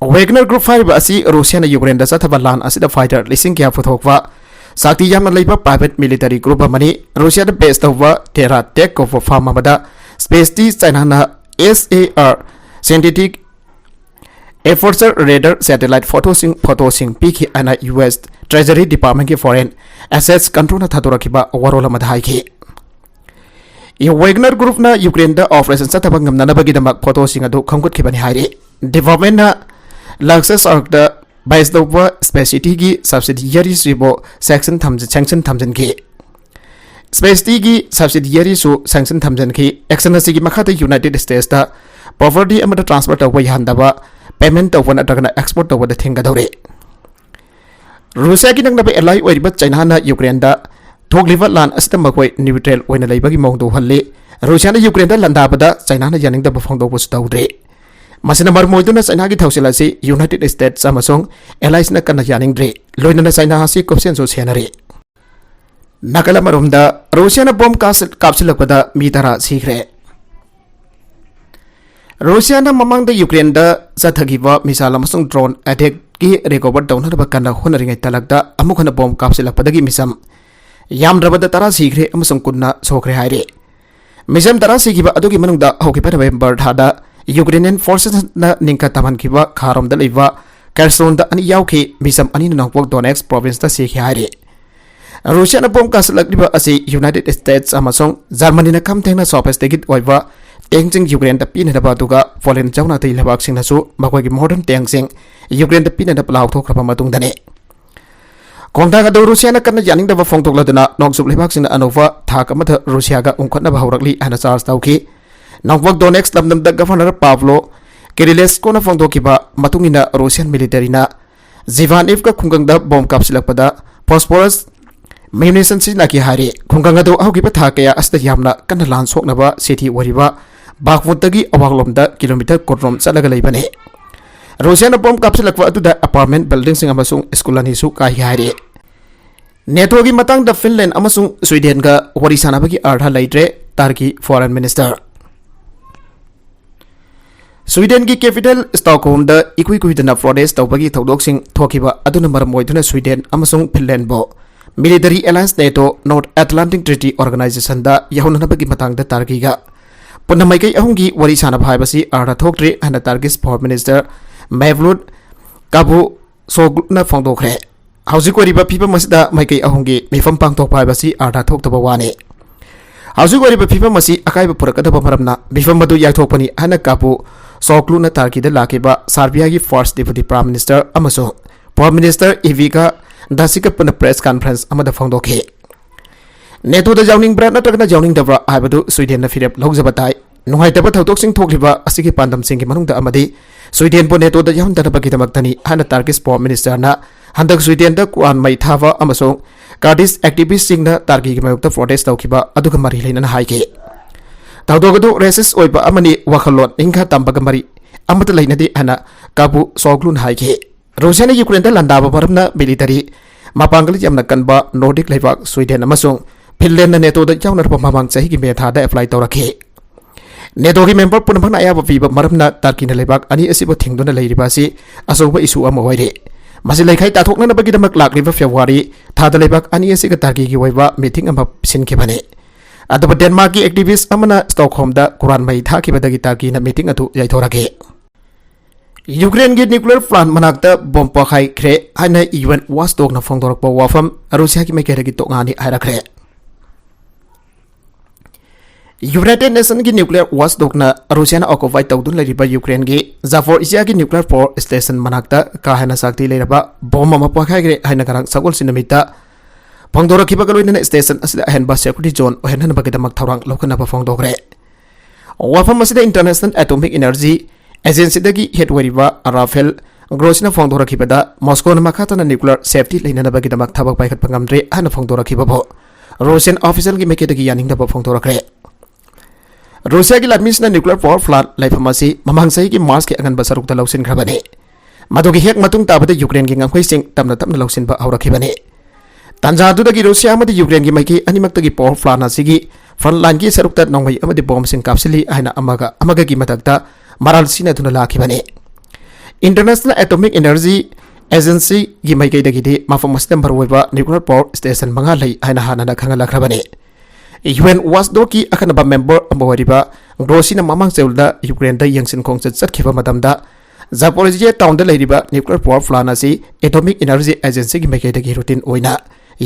Wagner Group ꯍꯥꯏꯔꯤꯕ ꯑꯁꯤ ꯔꯨꯁꯤꯌꯥꯅ ꯌꯨꯀ꯭ꯔꯦꯟꯗ ꯆꯠꯊꯕ ꯂꯥꯟ ꯑꯁꯤꯗ fighter ꯂꯤꯁꯤꯡ ꯀꯌꯥ ꯄꯨꯊꯣꯛꯄ ꯁꯛꯇꯤ ꯌꯥꯝꯅ ꯂꯩꯕ private military group ꯑꯃꯅꯤ꯫ ꯔꯨꯁꯤꯌꯥꯗ base ꯇꯧꯕ Tera Tech ꯀꯧꯕ firm ꯑꯃꯗ space ꯇꯤ ꯆꯥꯏꯅꯥꯅ S A R synthetic aperture radar satellite photo ꯁꯤꯡ, photo ꯁꯤꯡ ꯄꯤꯈꯤ ꯍꯥꯏꯅ U S Treasury Department ꯀꯤ foreign assets control ꯅ ꯊꯥꯗꯣꯔꯛꯈꯤꯕ ꯋꯥꯔꯣꯜ ꯑꯃꯗ ꯍꯥꯏꯈꯤ꯫ Wagner Group ꯅ ꯌꯨꯀ꯭ꯔꯦꯟꯗ operation ꯆꯠꯊꯕ ꯉꯝꯅꯅꯕꯒꯤꯗꯃꯛ photo ꯁꯤꯡ ꯑꯗꯨ ꯈꯣꯝꯒꯠꯈꯤꯕꯅꯤ ꯍꯥꯏꯔꯤ꯫ Department ꯅ Luxembourg ꯇ base ꯇꯧꯕ space ꯇꯤ ꯒꯤ subsidiary ꯁꯤꯕꯨ sanction ꯊꯝꯖ-, sanction ꯊꯝꯖꯤꯟꯈꯤ꯫ Space ꯇꯤ ꯒꯤ subsidiary ꯁꯨ sanction ꯊꯝꯖꯤꯟꯈꯤ꯫ Action ꯑꯁꯤꯒꯤ ꯃꯈꯥꯗ United States ꯇ property ꯑꯃꯗ transfer ꯇꯧꯕ ꯌꯥꯍꯟꯗꯕ, payment ꯇꯧꯕ ꯅꯠꯇ꯭ꯔꯒꯅ export ꯇꯧꯕꯗ ꯊꯤꯡꯒꯗꯧꯔꯤ꯫ ꯔꯨꯁꯤꯌꯥꯒꯤ ꯅꯛꯅꯕ ally ꯑꯣꯏꯔꯤꯕ ꯆꯥꯏꯅꯥꯅ ꯌꯨꯀ꯭ꯔꯦꯟꯗ ꯊꯣꯛꯂꯤꯕ ꯂꯥꯟ ꯑꯁꯤꯗ ꯃꯈꯣꯏ neutral ꯑꯣꯏꯅ ꯂꯩꯕꯒꯤ ꯃꯑꯣꯡꯗ ꯎꯍꯜꯂꯤ꯫ ꯔꯨꯁꯤꯌꯥꯅ ꯌꯨꯀ꯭ꯔꯦꯟꯗ ꯂꯥꯟꯗꯥꯕꯗ ꯆꯥꯏꯅꯥꯅ ꯌꯥꯅꯤꯡꯗꯕ ꯐꯣꯡꯗꯣꯛꯄꯁꯨ ꯇꯧꯗ꯭ꯔꯤ꯫ ꯃꯁꯤꯅ ꯃꯔꯝ ꯑꯣꯏꯗꯨꯅ ꯆꯥꯏꯅꯥꯒꯤ ꯊꯧꯁꯤꯜ ꯑꯁꯤ United States ꯑꯃꯁꯨꯡ allies ꯅ ꯀꯟꯅ ꯌꯥꯅꯤꯡꯗ꯭ꯔꯤ꯫ ꯂꯣꯏꯅꯅ ꯆꯥꯏꯅꯥ ꯑꯁꯤ ꯀꯨꯞꯁꯦꯟꯁꯨ ꯁꯦꯟꯅꯔꯤ꯫ ꯅꯥꯀꯜ ꯑꯃꯔꯣꯝꯗ ꯔꯨꯁꯤꯌꯥꯅ bomb ꯀꯥꯞꯁꯤꯜ-, ꯀꯥꯞꯁꯤꯜꯂꯛꯄꯗ ꯃꯤ ꯇꯔꯥ ꯁꯤꯈ꯭ꯔꯦ꯫ ꯔꯨꯁꯤꯌꯥꯅ ꯃꯃꯥꯡꯗ ꯌꯨꯀ꯭ꯔꯦꯟꯗ ꯆꯠꯊꯈꯤꯕ missile ꯑꯃꯁꯨꯡ drone attack ꯀꯤ recover ꯇꯧꯅꯅꯕ ꯀꯟꯅ ꯍꯣꯠꯅꯔꯤꯉꯩ ꯇꯥꯂꯛꯇ ꯑꯃꯨꯛ ꯍꯟꯅ bomb ꯀꯥꯞꯁꯤꯜꯂꯛꯄꯗꯒꯤ ꯃꯤꯆꯝ ꯌꯥꯝꯗ꯭ꯔꯕꯗ ꯇꯔꯥ ꯁꯤꯈ꯭ꯔꯦ ꯑꯃꯁꯨꯡ ꯀꯨꯟꯅ ꯁꯣꯛꯈ꯭ꯔꯦ ꯍꯥꯏꯔꯤ꯫ ꯃꯤꯆꯝ ꯇꯔꯥ ꯁꯤꯈꯤꯕ ꯑꯗꯨꯒꯤ ꯃꯅꯨꯡꯗ ꯍꯧꯈꯤꯕ November ꯊꯥꯗ Ukrainian forces ꯅ ꯅꯤꯡꯈꯠ ꯇꯝꯍꯟꯈꯤꯕ ꯈꯥꯔꯣꯝꯗ ꯂꯩꯕ Kherson ꯗ ꯑꯅꯤ ꯌꯥꯎꯈꯤ꯫ ꯃꯤꯆꯝ ꯑꯅꯤꯅ ꯅꯣꯡꯄꯣꯛ Donetsk province ꯇ ꯁꯤꯈꯤ ꯍꯥꯏꯔꯤ꯫ ꯔꯨꯁꯤꯌꯥꯅ bomb ꯀꯥꯞꯁꯤꯜꯂꯛꯂꯤꯕ ꯑꯁꯤ United States ꯑꯃꯁꯨꯡ ꯖꯔꯃꯅꯤꯅ ꯈꯝ ꯊꯦꯡꯅ sophisticated ꯑꯣꯏꯕ tank ꯁꯤꯡ ꯌꯨꯀ꯭ꯔꯦꯟꯗ ꯄꯤꯅꯅꯕ, ꯑꯗꯨꯒ Poland ꯌꯥꯎꯅ ꯑꯇꯩ ꯂꯩꯕꯥꯛꯁꯤꯡꯅꯁꯨ ꯃꯈꯣꯏꯒꯤ modern tank ꯁꯤꯡ ꯌꯨꯀ꯭ꯔꯦꯟꯗ ꯄꯤꯅꯅꯕ ꯂꯥꯎꯊꯣꯛꯈ꯭ꯔꯕ ꯃꯇꯨꯡꯗꯅꯤ꯫ ꯈꯣꯡꯊꯥꯡ ꯑꯗꯨ ꯔꯨꯁꯤꯌꯥꯅ ꯀꯟꯅ ꯌꯥꯅꯤꯡꯗꯕ ꯐꯣꯡꯗꯣꯛꯂꯗꯨꯅ ꯅꯣꯡꯆꯨꯞ ꯂꯩꯕꯥꯛꯁꯤꯡꯅ ꯑꯅꯧꯕ ꯊꯥꯛ ꯑꯃꯗ ꯔꯨꯁꯤꯌꯥꯒ ꯎꯪꯈꯠꯅꯕ ꯍꯧꯔꯛꯂꯤ ꯍꯥꯏꯅ charge ꯇꯧꯈꯤ꯫ ꯅꯣꯡꯄꯣꯛ Donetsk ꯂꯝꯗꯝꯗ Governor Pavlo Kyrylenko ꯅ ꯐꯣꯡꯗꯣꯛꯈꯤꯕ ꯃꯇꯨꯡ ꯏꯟꯅ, Russian military ꯅ Zhivanivka ꯈꯨꯡꯒꯪꯗ bomb ꯀꯥꯞꯁꯤꯜꯂꯛꯄꯗ phosphorus munition ꯁꯤꯖꯤꯟꯅꯈꯤ ꯍꯥꯏꯔꯤ꯫ ꯈꯨꯡꯒꯪ ꯑꯗꯨ ꯍꯧꯈꯤꯕ ꯊꯥ ꯀꯌꯥ ꯑꯁꯤꯗ ꯌꯥꯝꯅ ꯀꯟꯅ ꯂꯥꯟ ꯁꯣꯛꯅꯕ city ꯑꯣꯏꯔꯤꯕ Bakhmut ꯇꯒꯤ ꯑꯋꯥꯡꯂꯣꯝꯗ kilometer ꯀꯨꯟꯔꯣꯝ ꯆꯠꯂꯒ ꯂꯩꯕꯅꯤ꯫ ꯔꯨꯁꯤꯌꯥꯅ bomb ꯀꯥꯞꯁꯤꯜꯂꯛꯄ ꯑꯗꯨꯗ apartment building ꯁꯤꯡ ꯑꯃꯁꯨꯡ school ꯑꯅꯤꯁꯨ ꯀꯥꯏꯈꯤ ꯍꯥꯏꯔꯤ꯫ NATO ꯒꯤ ꯃꯇꯥꯡꯗ Finland ꯑꯃꯁꯨꯡ Sweden ꯒ ꯋꯥꯔꯤ ꯁꯥꯅꯕꯒꯤ ꯑꯔꯊ ꯂꯩꯇ꯭ꯔꯦ, Turkey foreign minister꯫ ꯁ꯭ꯋꯤꯗꯦꯟꯒꯤ capital ꯁ꯭ꯇꯣꯛꯍꯣꯝꯗ ꯏꯀꯨꯏ ꯀꯨꯏꯗꯅ protest ꯇꯧꯕꯒꯤ ꯊꯧꯗꯣꯛꯁꯤꯡ ꯊꯣꯛꯈꯤꯕ ꯑꯗꯨꯅ ꯃꯔꯝ ꯑꯣꯏꯗꯨꯅ ꯁ꯭ꯋꯤꯗꯦꯟ ꯑꯃꯁꯨꯡ ꯐꯤꯟꯂꯦꯟꯕꯨ military alliance NATO North Atlantic Treaty Organizationꯗ ꯌꯧꯍꯟꯅꯕꯒꯤ ꯃꯇꯥꯡꯗ ꯇꯥꯔꯀꯤꯒ ꯄꯨꯟꯅ ꯃꯥꯏꯀꯩ ꯑꯍꯨꯝꯒꯤ ꯋꯥꯔꯤ ꯁꯥꯅꯕ ꯍꯥꯏꯕꯁꯤ ꯑꯔꯊ ꯊꯣꯛꯇ꯭ꯔꯦ ꯍꯥꯏꯅ ꯇꯥꯔꯀꯤꯁ Foreign Minister Mevlut Cavusogluꯅ ꯐꯣꯡꯗꯣꯛꯈ꯭ꯔꯦ꯫ ꯍꯧꯖꯤꯛ ꯑꯣꯏꯔꯤꯕ ꯐꯤꯕꯝ ꯑꯁꯤꯗ ꯃꯥꯏꯀꯩ ꯑꯍꯨꯝꯒꯤ ꯃꯤꯐꯝ ꯄꯥꯡꯊꯣꯛꯄ ꯍꯥꯏꯕꯁꯤ ꯑꯔꯊ ꯊꯣꯛꯇꯕ ꯋꯥꯅꯤ꯫ ꯍꯧꯖꯤꯛ ꯑꯣꯏꯔꯤꯕ ꯐꯤꯕꯝ ꯑꯁꯤ ꯑꯀꯥꯏꯕ ꯄꯨꯔꯛꯀꯗꯕ ꯃꯔꯝꯅ ꯃꯤꯐꯝ ꯑꯗꯨ ꯌꯥꯏꯊꯣꯛꯄꯅꯤ ꯍꯥꯏꯅ ꯀꯥꯕꯨꯁꯣꯒ꯭ꯂꯨꯅ ꯇꯥꯔꯀꯤꯗ ꯂꯥꯛꯈꯤꯕ ꯁꯥꯔꯕꯤꯌꯥꯒꯤ First Deputy Prime Minister ꯑꯃꯁꯨꯡ Foreign Minister Ivica Dacic ꯄꯨꯟꯅ press conference ꯑꯃꯗ ꯐꯣꯡꯗꯣꯛꯈꯤ꯫ NATOꯗ ꯌꯥꯎꯅꯤꯡꯕ꯭ꯔꯥ ꯅꯠꯇ꯭ꯔꯒꯅ ꯌꯥꯎꯅꯤꯡꯗꯕ꯭ꯔꯥ ꯍꯥꯏꯕꯗꯨ ꯁ꯭ꯋꯤꯗꯦꯟꯅ ꯐꯤꯔꯦꯞ ꯂꯧꯖꯕ ꯇꯥꯏ꯫ ꯅꯨꯡꯉꯥꯏꯇꯕ ꯊꯧꯗꯣꯛꯁꯤꯡ ꯊꯣꯛꯂꯤꯕ ꯑꯁꯤꯒꯤ ꯄꯥꯟꯗꯝꯁꯤꯡꯒꯤ ꯃꯅꯨꯡꯗ ꯑꯃꯗꯤ ꯁ꯭ꯋꯤꯗꯦꯟꯕꯨ NATOꯗ ꯌꯥꯎꯍꯟꯗꯅꯕꯒꯤꯗꯃꯛꯇꯅꯤ ꯍꯥꯏꯅ ꯇꯥꯔꯀꯤꯁ Foreign Ministerꯅ ꯍꯟꯗꯛ ꯁ꯭ꯋꯤꯗꯦꯟꯗ ꯀꯨꯔꯥꯟ ꯃꯩ ꯊꯥꯕ ꯑꯃꯁꯨꯡ Kurdish activistꯁꯤꯡꯅ ꯇꯥꯔꯀꯤꯒꯤ ꯃꯥꯌꯣꯛꯇ protest ꯇꯧꯈꯤꯕ ꯑꯗꯨꯒ ꯃꯔꯤ ꯂꯩꯅꯅ ꯍꯥꯏꯈꯤ꯫ ꯊꯧꯗꯣꯛ ꯑꯗꯨ racist ꯑꯣꯏꯕ ꯑꯃꯅꯤ, ꯋꯥꯈꯜꯂꯣꯟ ꯅꯤꯡꯈꯥ ꯇꯝꯕꯒ ꯃꯔꯤ ꯑꯃꯠꯇ ꯂꯩꯅꯗꯦ ꯍꯥꯏꯅ ꯀꯥꯕꯨꯁꯣꯒ꯭ꯂꯨꯅ ꯍꯥꯏꯈꯤ꯫ ꯔꯨꯁꯤꯌꯥꯅ ꯌꯨꯀ꯭ꯔꯦꯟꯗ ꯂꯥꯟꯗꯥꯕ ꯃꯔꯝꯅ military ꯃꯄꯥꯡꯒꯜ ꯌꯥꯝꯅ ꯀꯟꯕ Nordic ꯂꯩꯕꯥꯛ ꯁ꯭ꯋꯤꯗꯦꯟ ꯑꯃꯁꯨꯡ ꯐꯤꯟꯂꯦꯟꯗꯅ NATOꯗ ꯌꯥꯎꯅꯅꯕ ꯃꯃꯥꯡ ꯆꯍꯤꯒꯤ ꯃꯦ ꯊꯥꯗ apply ꯇꯧꯔꯛꯈꯤ꯫ NATOꯒꯤ member ꯄꯨꯝꯅꯃꯛꯅ ꯑꯌꯥꯕ ꯄꯤꯕ ꯃꯔꯝꯅ ꯇꯔꯀꯤꯅ ꯂꯩꯕꯥꯛ ꯑꯅꯤ ꯑꯁꯤꯕꯨ ꯊꯤꯡꯗꯨꯅ ꯂꯩꯔꯤꯕ ꯑꯁꯤ ꯑꯆꯧꯕ issue ꯑꯃ ꯑꯣꯏꯔꯦ꯫ ꯃꯁꯤ ꯂꯩꯈꯥꯏ ꯇꯥꯊꯣꯛꯅꯅꯕꯒꯤꯗꯃꯛ ꯂꯥꯛꯂꯤꯕ February ꯊꯥꯗ ꯂꯩꯕꯥꯛ ꯑꯅꯤ ꯑꯁꯤꯒ ꯇꯔꯀꯤꯒꯤ ꯑꯣꯏꯕ meeting ꯑꯃ ꯁꯤꯟꯈꯤꯕꯅꯤ꯫ ꯑꯗꯨꯕꯨ ꯗꯦꯟꯃꯥꯔꯛꯀꯤ activist ꯑꯃꯅ ꯁ꯭ꯇꯣꯛꯍꯣꯝꯗ ꯀꯨꯔꯥꯟ ꯃꯩ ꯊꯥꯈꯤꯕꯗꯒꯤ ꯇꯔꯀꯤꯅ meeting ꯑꯗꯨ ꯌꯩꯊꯣꯔꯛꯈꯤ꯫ ꯌꯨꯀ꯭ꯔꯦꯟꯒꯤ nuclear plant ꯃꯅꯥꯛꯇ bomb ꯄꯣꯈꯥꯏꯈ꯭ꯔꯦ ꯍꯥꯏꯅ UN Watchdogꯅ ꯐꯣꯡꯗꯣꯔꯛꯄ ꯋꯥꯐꯝ ꯔꯨꯁꯤꯌꯥꯒꯤ ꯃꯥꯏꯀꯩꯗꯒꯤ ꯇꯣꯉꯥꯟꯅꯤ ꯍꯥꯏꯔꯛꯈ꯭ꯔꯦ꯫ United Nationꯒꯤ nuclear watchdogꯅ ꯔꯨꯁꯤꯌꯥꯅ occupy ꯇꯧꯗꯨꯅ ꯂꯩꯔꯤꯕ ꯌꯨꯀ꯭ꯔꯦꯟꯒꯤ ꯖꯥꯄꯣꯔꯤꯖꯤꯌꯥꯒꯤ nuclear power station ꯃꯅꯥꯛꯇ ꯀꯥ ꯍꯦꯟꯅ ꯁꯛꯇꯤ ꯂꯩꯔꯕ bomb ꯑꯃ ꯄꯣꯈꯥꯏꯈ꯭ꯔꯦ ꯍꯥꯏꯅ ꯉꯔꯥꯡ ꯁꯒꯣꯜꯁꯦꯟ ꯅꯨꯃꯤꯠꯇ ꯐꯣꯡꯗꯣꯔꯛꯈꯤꯕꯒ ꯂꯣꯏꯅꯅ station ꯑꯁꯤꯗ ꯑꯍꯦꯟꯕ security zone ꯑꯣꯏꯍꯟꯅꯕꯒꯤꯗꯃꯛ ꯊꯧꯔꯥꯡ ꯂꯧꯈꯠꯅꯕ ꯐꯣꯡꯗꯣꯛꯈ꯭ꯔꯦ꯫ ꯋꯥꯐꯝ ꯑꯁꯤꯗ International Atomic Energy Agencyꯗꯒꯤ head ꯑꯣꯏꯔꯤꯕ ꯔꯥꯐꯦꯜ ꯒ꯭ꯔꯣꯁꯤꯅ ꯐꯣꯡꯗꯣꯔꯛꯈꯤꯕꯗ, ꯃꯣꯁꯀꯣꯅ ꯃꯈꯥ ꯇꯥꯅ nuclear safety ꯂꯩꯅꯅꯕꯒꯤꯗꯃꯛ ꯊꯕꯛ ꯄꯥꯏꯈꯠꯄ ꯉꯝꯗ꯭ꯔꯦ ꯍꯥꯏꯅ ꯐꯣꯡꯗꯣꯔꯛꯈꯤꯕꯕꯨ Russian officialꯒꯤ ꯃꯥꯏꯀꯩꯗꯒꯤ ꯌꯥꯅꯤꯡꯗꯕ ꯐꯣꯡꯗꯣꯔꯛꯈ꯭ꯔꯦ꯫ ꯔꯨꯁꯤꯌꯥꯒꯤ ꯂꯥꯟꯃꯤꯁꯤꯡꯅ nuclear power plant ꯂꯩꯐꯝ ꯑꯁꯤ ꯃꯃꯥꯡ ꯆꯍꯤꯒꯤ ꯃꯥꯔꯆꯀꯤ ꯑꯉꯟꯕ ꯁꯔꯨꯛꯇ ꯂꯧꯁꯤꯟꯈ꯭ꯔꯕꯅꯤ꯫ ꯃꯗꯨꯒꯤ ꯍꯦꯛ ꯃꯇꯨꯡ ꯇꯥꯕꯗ ꯌꯨꯀ꯭ꯔꯦꯟꯒꯤ ꯉꯝꯈꯩꯁꯤꯡ ꯇꯞꯅ ꯇꯞꯅ ꯂꯧꯁꯤꯟꯕ ꯍꯧꯔꯛꯈꯤꯕꯅꯤ꯫ ꯇꯥꯟꯖꯥ ꯑꯗꯨꯗꯒꯤ ꯔꯨꯁꯤꯌꯥ ꯑꯃꯗꯤ ꯌꯨꯀ꯭ꯔꯦꯟꯒꯤ ꯃꯥꯏꯀꯩ ꯑꯅꯤꯃꯛꯇꯒꯤ power plant ꯑꯁꯤꯒꯤ front lineꯒꯤ ꯁꯔꯨꯛꯇ ꯅꯣꯡꯃꯩ ꯑꯃꯗꯤ bombꯁꯤꯡ ꯀꯥꯞꯁꯤꯜꯂꯤ ꯍꯥꯏꯅ ꯑꯃꯒ ꯑꯃꯒꯒꯤ ꯃꯊꯛꯇ ꯃꯔꯥꯜ ꯁꯤꯅꯗꯨꯅ ꯂꯥꯛꯈꯤꯕꯅꯤ꯫ International Atomic Energy Agencyꯒꯤ ꯃꯥꯏꯀꯩꯗꯒꯤꯗꯤ ꯃꯐꯝ ꯑꯁꯤꯗ ꯃꯔꯨꯑꯣꯏꯕ nuclear power station ꯃꯉꯥ ꯂꯩ ꯍꯥꯏꯅ ꯍꯥꯟꯅꯅ ꯈꯪꯍꯜꯂꯛꯈ꯭ꯔꯕꯅꯤ꯫ UN Watchdogꯀꯤ ꯑꯈꯟꯅꯕ member ꯑꯃ ꯑꯣꯏꯔꯤꯕ ꯒ꯭ꯔꯣꯁꯤꯅ ꯃꯃꯥꯡ ꯆꯌꯣꯜꯗ ꯌꯨꯀ꯭ꯔꯦꯟꯗ ꯌꯦꯡꯁꯤꯟ ꯈꯣꯡꯆꯠ ꯆꯠꯈꯤꯕ ꯃꯇꯝꯗ, Zaporizhzhia townꯗ ꯂꯩꯔꯤꯕ nuclear power plant ꯑꯁꯤ Atomic Energy Agencyꯒꯤ ꯃꯥꯏꯀꯩꯗꯒꯤ routine ꯑꯣꯏꯅ